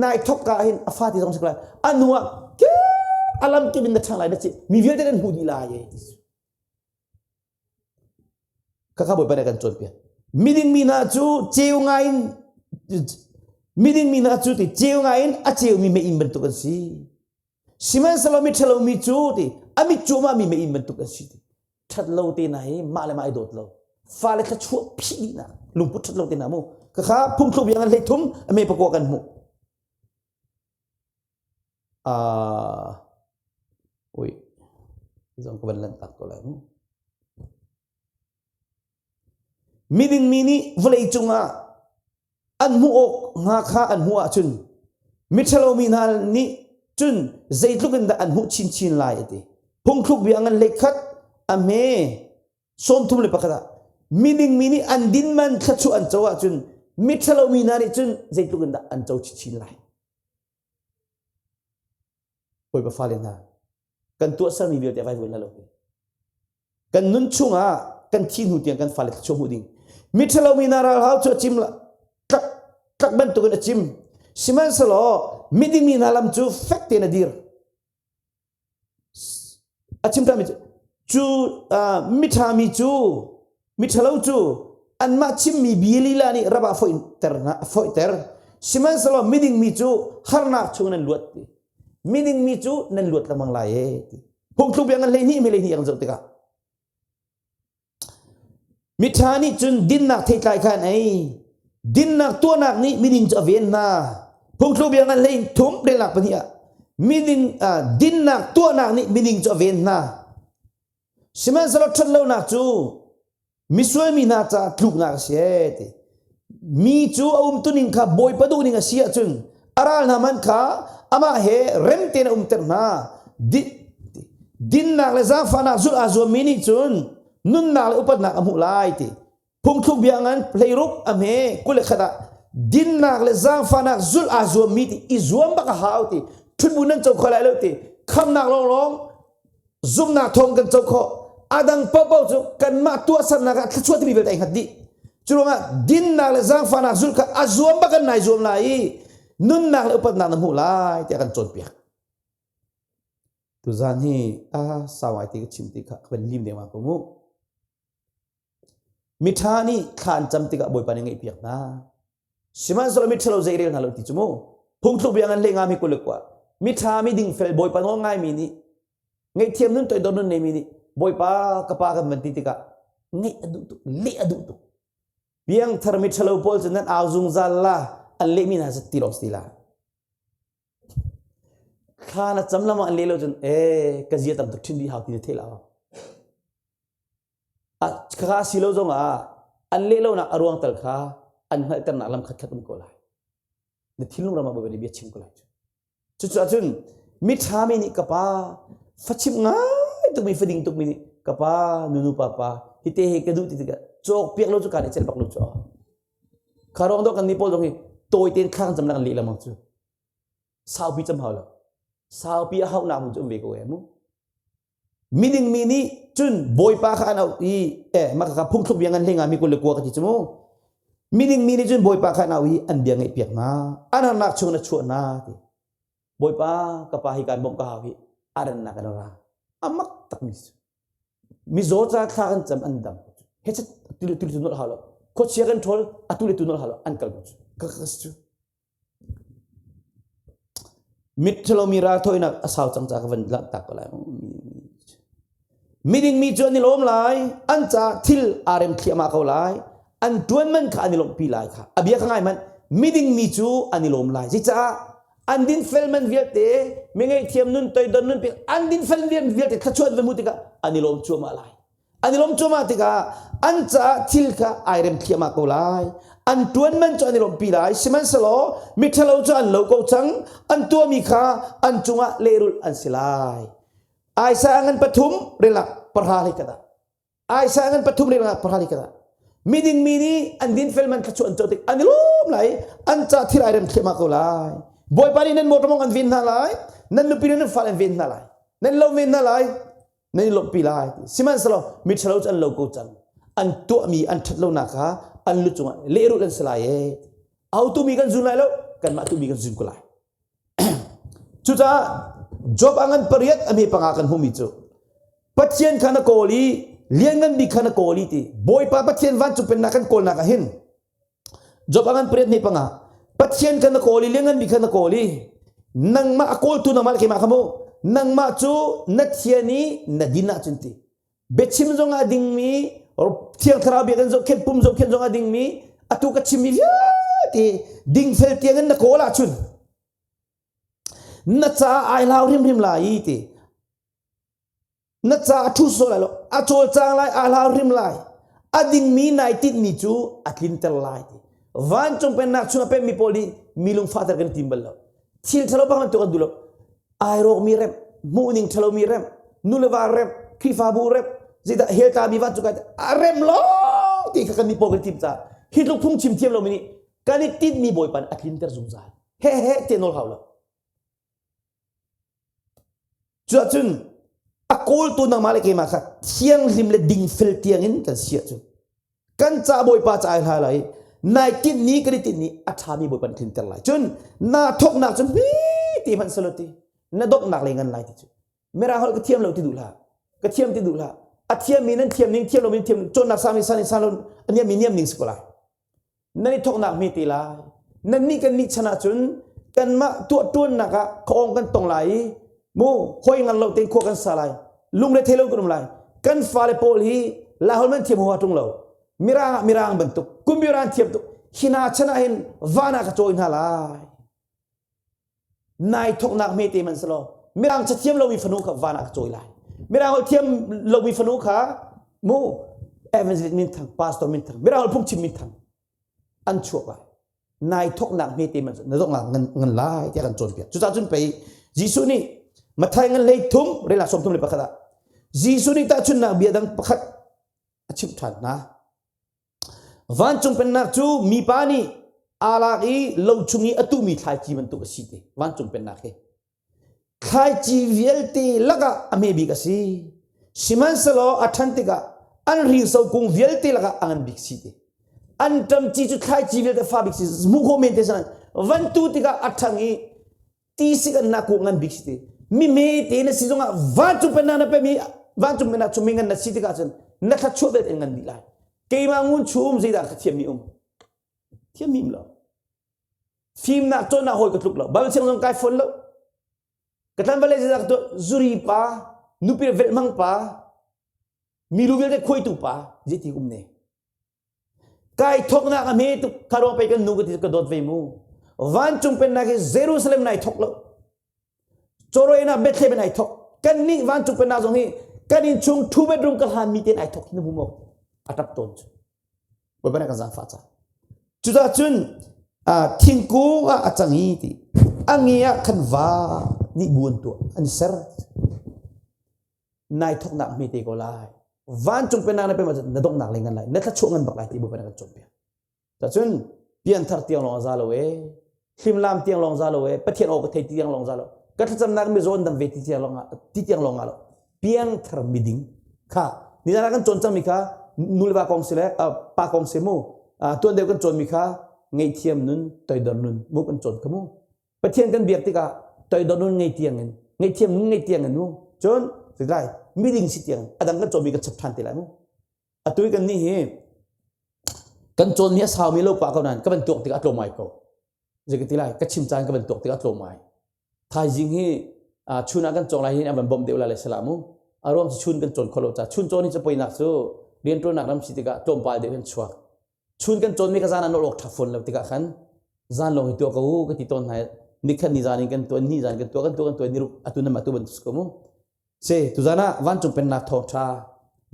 nai thok ka hin a fa ti zong si lai a nu ah ke alam kip in na ṭhang lai na ci mi vialte nan hmu dih lai e Khakha Bawipa nih a kan cawnpiak. Miding mi hna cu ceu ngai in miding mi hna cu ti ceu ngai in a ceumi meiinn bantuk an si. Sihmanhsehlaw mi ṭhalo mi cu ti a mit cuahmah mi meiinn bantuk an si ti. Ṭhat lo te na hi mah le mah i dawt lo. Fale thluachuah phih dih nak lungput ṭhat lo te na mu. Khakha phungthluk bia ngan hlei thum a me pakua kan hmuh. Uh, ui, zong ka van lan tak ko lai mu. Miding mi nih vawlei cungah an hmuh awk hnga kha an hmuh ahcun miṭhalo mi hna nih cun zeitluk in dah an hmuh chinchin lai a ti. Phungthluk bia ngan hleikhat a hme 31 ah miding mi nih an din man thluachuah an co ahcun miṭhalo mi hna nih cun zeitluk in dah an co chinchin lai. Bawipa fale hna, kan tuahsermi vialte a vaivuan la lo. Kan nun chungah kan thi hnu tiang kan fale thluachuah hmuh ding. Miṭhalo mi hna ralhau cu a cim tlak tlak bantukin a cim. Sihmanhsehlaw miding mi hna lam cu fek tein a dir. A chim ṭhanmi cu cu miṭha mi cu miṭhalo cu anmah chimmi bia lila nih rap ah foihter hna foihter. Sihmanhsehlaw miding mi cu harnak chung nan luat ti. Miding mi cu nan luat lengmang lai e ti. Phungthluk bia ngan 12 mi 12 kan zoh tikah Miṭha nih cun dinnak theitlai kha an ei. Dinnak tuahnak nih miding cu a ven hna. Phungthluk bia ngan hlei thum relnak pahnih ah miding uh, dinnak tuahnak nih miding cu a ven hna. Sihmanhsehlaw ṭhatlonak cu misual mi hna caah tluknak a si ee ti. Mi cu a umtuning kha Bawipa duhning a si ahcun a ral hna hmanh kha amah he rem tein a umter hna. Dinnak le zaangfahnak zulh aa zuammi nih cun nunnak le upatnak a hmuh lai ti. Phungthluk bia ngan 16 a hme 21 ah dinnak le zaangfahnak zulh aa zuammi ti i zuam bak a hau ti. Ṭhutbu nan co kho lai lo ti. Khamnak lawnglawng zumhnak thawng kan co khawh a dang paohpaoh cu kanmah tuahsernak ah thluachuah timi vialte ai hngat dih cu ruangah dinnak le zaangfahnak zulh kha a zuam bak kan nai zuam lai i nunnak le upatnak na hmuh lai tiah kan cawnpiak tuzan hi a sau ngai ti ka chim ti kha ka van lim dengmang ko mu Miṭha nih thla an cam tikah Bawipa nih ngaihpiak hna. Sihmanhsehlaw miṭhalo zei rel hna lo ti cu mu. Phungthluk bia ngan hlei ngami 21. Miṭha mi dingfel Bawipa nawl ngaimi nih ngaihthiam nun toidor nun neimi nih Bawipa ka pa kan van ti tikah ngeih a duh tuk, leh a duh tuk. Piangthar miṭhalo pawl cu nan au zungzal la an lehmi hna cu ti lawng si ti la. Thla na cam lamah an leh lo cun ee ka zia tam tuk ṭhin dih hau ti na theih la. Khakha si lo zongah an leh lonak a ruang tal kha an hngalhternak lam khatkhat um ko lai. Na thinlung ram ah Bawipa nih bia chim ko lai cu. Cucaah cun miṭha mi nih ka pa fachimh ngai tukmi fading tukmi nih ka pa nunu papa hite he ka duh ti tikah cawk piak lo cu kaan i celh bak lo cu. Kha ruang dawh kan nih pawl zong hi tawi tein thla kan cam lang leh lengmang cu. Saupi cam hau lo. Saupi a hauhnak hmun cu um ve ko e mu. Miding mi nih cun Bawipa kha an auh i eh mah kha phungthluk bia ngan hlei nga mi 29 ka ti cu mu. Miding mi nih cun Bawipa kha an auh i an bia ngaih piak hna. An harnak chung na chuah hna ti. Bawipa ka pa hi kaan bawmh ka hau hi a rannak in a ra. A mak takmi si. Mizaw ca thla kan cam an dam. He chat tu le tu nolh hau lo. Khuachia kan ṭhawl atu le tu nolh hau lo an kal ko cu. Ka ka si cu. Mitṭhalomi ralthawinak a sau cang caah ka van langhtak ko lai. Miding mi cu an i lawm lai, an caah thil aa rem thliahmah ko lai, an ṭuan man kha an i lawmhpi lai kha. A bia kha ngai hmanh, miding mi cu an i lawm lai. Zeicah an dinfel man vialte, mi ngaihthiam nun, toidor nun pek, an dinfel vialte thluachuah an va hmuh tikah an i lawm cuahmah lai. An i lawm cuahmah tikah an caah thil kha ai rem thliahmah ko lai. An ṭuan man cu an i lawmhpi lai. Sihmanhsehlaw miṭhalo cu an lo ko cang. An tuahmi kha an cungah lehrulh an si lai. Isaiah ngan pathum relak pahra hlei khat ah. Isaiah ngan pathum relak pahra hlei khat ah. Miding mi nih an dinfel man thluachuah an co tik an i lawm lai. An caah thil ai rem thliahmah ko lai. Bawipa nih nan motor mong an ven hna lai. Nan nupi le nan fale an ven hna lai. Nan lo ven hna lai. Nan i lawmhpi lai ti. Sihmanhsehlaw miṭhalo cu an lo ko cang. An tuahmi an ṭhat lonak kha an lu cungah lehrulh an si lai ee. Ahotu mi kan zun lai lo, kanmah tu mi kan zun ko lai. Cucaah Job a ngan pariat a hme panga kan hmuhmi cu Pathian kha na kawl i lianngan bik kha na kawl i ti Bawipa Pathian vancung pennak kan kawlnak ah hin Job a ngan pariat hme panga Pathian kha na kawl i lianngan bik kha na kawl i nangmah a kawltu nangmah le keimah kha mu nangmah cu na thian i na din ahcun ti biachim zong ah dingmi thiang thlarau bia kan zohkhenh pum zohkhenh zong ah dingmi atu ka chimmi vialte dingfel tiang in na kawl ahcun na caah ai hlau hrimhrim lai i ti Na ca a ṭhu sawh lai lo, a cawlcang lai, aa hlau hrim lai. A dingmi nai tinhmi cu a tlinter lai ti. Vancung pennak chung a pemmi pawl nih mi lungfahter kan tim bal lo. Thil ṭhalo bang bantuk an duh lo. Ai rawkmi remh, hmuhning ṭhalomi remh, nuleva remh, Khrihfabu remh, zeidah hell tlami vancung kai a remh lawng ti kha kan nih pawl kan tim caah hi tluk phungchim thiam lomi nih kan i tinhmi Bawipa nih a tlinter zungzal. He he te nawl hau lo. Cuahcun a kawltu nangmah le keimah kha thianghlim le dingfel tiangin kan si ahcun kan ca Bawipa ca ai hla lai nai tinh ni kan i tinh ni a ṭhami Bawipa nih tlinter lai. Cun naa thawknak cu hme ti hmanh selaw ti na donghnak le ngan lai ti cu Mirang holh ka thiam lo ti duh hlah ka thiam ti duh hlah a thiammi nan thiam ning thiam lomi thiam cawnnak sang nih sang nih sang lo a niammi niam ning si ko lai Nan i thawknak hme te lai. Nannih kan nih chan ahcun kanmah tuahṭuannak ah khuaawng kan tong lai i mu hoi ngan lo tein khua kan sa lai. Lungre thei lo kan um lai. Kan fale pawl hi Laiholh man thiam huha ṭung lo. Mirang ah mirang bantuk, computer an thiam tuk. Hi hna chan ah hin van ah ka cawi hna lai. Nai thawknak hme te man selaw mirang cathiam lomi fanu kha van ah ka cawi lai. Mirang holh thiam lomi fanu kha mu evangelist min thang, pastor min thang, mirang holh phungchim min thang an chuak lai. Nai thawknak hme te man na zong ngan ngan lai tiah kan cawnpiak. Cucaah cun pei Jesuh nih Matthai ngan hlei thum rel ah 31 ah Jesuh nih tahchunhnak bia dang pakhat a chimh ṭhan hna. Vancung pennak cu mipa nih aa lak i lo chung i a tuhmi thlaici bantuk a si ti. Vancung pennak hi. Thlaici vialte lakah a hme bik a si. Sihmanhsehlaw a ṭhan tikah an hringso kung vialte lakah a ngan bik si ti. An ṭamci cu thlaici vialte fa bik si. Hmuh khawh men te si van tu tikah a ṭhang i ti si kan nak ngan bik si ti mi me te na si zongah vancung pennak na pemi vancung pennak chung mi ngan na si tikah cun na thluachuah vialte ngan dih lai keimah ngun chum zeidah ka thiam mi um thiam mi um lo fimnak cawnnak hawi ka tluk lo bal siang zong kai fawn lo ka tlan vale zeidah ka tuah zuri pa nupi velh hmang pa milu vialte khuaitu pa zeiti um ne Kai thawknak a hme tuk kha ruang pei kan nu ka ti ka dawt ve mu. Vancung pennak hi Jerusalem nai thawk lo. Cawrawi na Bethlehem nai thawk. Kan nih vancung pennak zong hi kan inn chung two bedroom ka hlan mi ten ai thawk na hmu maw? A tap tawn cu. Bawipa nih kan zaangfah ca. Cucaah cun. Thingkung ah a cang i ti a nge ah khan va nih bu an tuah an ser. Nai thoknak hme te ko lai. Vancung pennak na pem ahcun na donghnak le ngan lai. Na thluachuah ngan bak lai ti Bawipa nih a kan cawnpiak. Cun pianthar tiang lawng a za lo ee. Hlimlam tiang lawng za lo ee. Pathian aw ka thei ti tiang lawng za lo. Ka thlacamnak mizaw an dam ve ti tiang lawng ti tiang lawng lo. Piangthar miding kha nizan ah kan cawn cangmi kha nu le va kong si le pa kong si mu tuan deuh kan cawnmi kha ngaihthiam nun toidor nun mu kan cawn kha mu. Pathian kan biak tikah toidor nun ngei tiang in ngaihthiam nun ngei tiang in mu. Cun lai miding si tiang adang kan cawnmi kan chap ṭhan te lai mu. Atu i kannih hi kan cawnmi a saumi lo pah ko nain ka van tuak tikah a tlawm ngai ko. Zei ka ti lai, ka chim caan ka van tuak tikah a tlawm ngai. Thaizing hi chun ah kan cawng lai hin a van bawmh deuh lai le salah mu. A ruang cu chun kan cawn kho lo ca. Chun cawn hi cu poinak cu rianṭuannak ram si tikah tlawmpal deuh hin chuak. Chun kan cawnmi ka zan ah nawlh awk ṭha fawn lo tikah khan zan lawng hi tuah ko u ka ti tawn hna. Nikhat ni zan in kan tuah, ni zan kan tuah, kan tuah, kan tuah, ni ruk atu nan mah tu bantuk si ko mu. Si, tuzan ah vancung pennak thawngṭha.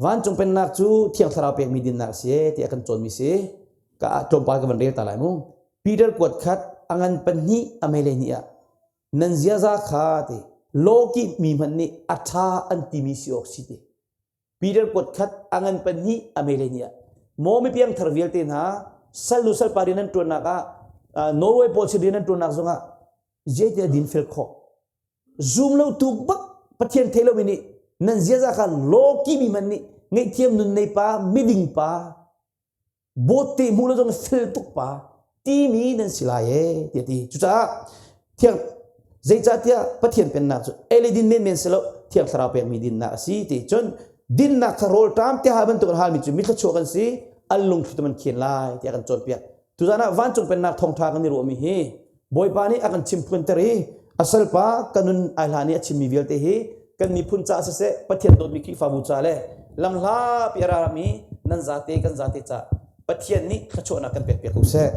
Vancung pennak cu Thiang Thlarau pekmi dinnak a si e tiah kan cawnmi si. Ka ah tlawmpal ka van rel ta lai mu. Peter kuat khat a ngan pahnih a mei hleihnih ah nan ziaza kha ti lawkih mi hmanh nih a ṭha an timi si awk si ti. Peter kuat khat a ngan pahnih a mei hleihnih ah maw mi piangthar vialte hna salnu salpa rian nan ṭuannak ah Norway pawl sin rian nan ṭuannak zongah zeitiah din fel khawh Zum lo tu bak Pathian thei lomi nih nan ziaza kha lawki mi hmanh nih ngaihthiam nun nei pa miding pa bawtte hmu lo zong fel tuk pa timi nan si lai e tiah ti. Cucaah thiang zeicahtiah Pathian pennak cu ei din menmen si lo thiang thlarau pekmi dinnak a si ti cun dinnak kha rawlṭam te hal bantuk an halmi cu mithluachuah kan si an lungthli tum an khen lai tiah kan cawnpiak. Tuzan ah vancung pennak thawngṭha kan i ruahmi hi Bawipa nih a kan chimphunter i a salpa ka nun ai hlan i a chimmi vialte hi kan miphun ca siseh Pathian dawtmi Khrihfabu ca le lamhlapi a rami nan zate kan zate ca Pathian nih thluachuahnak kan pekpiak ko seh.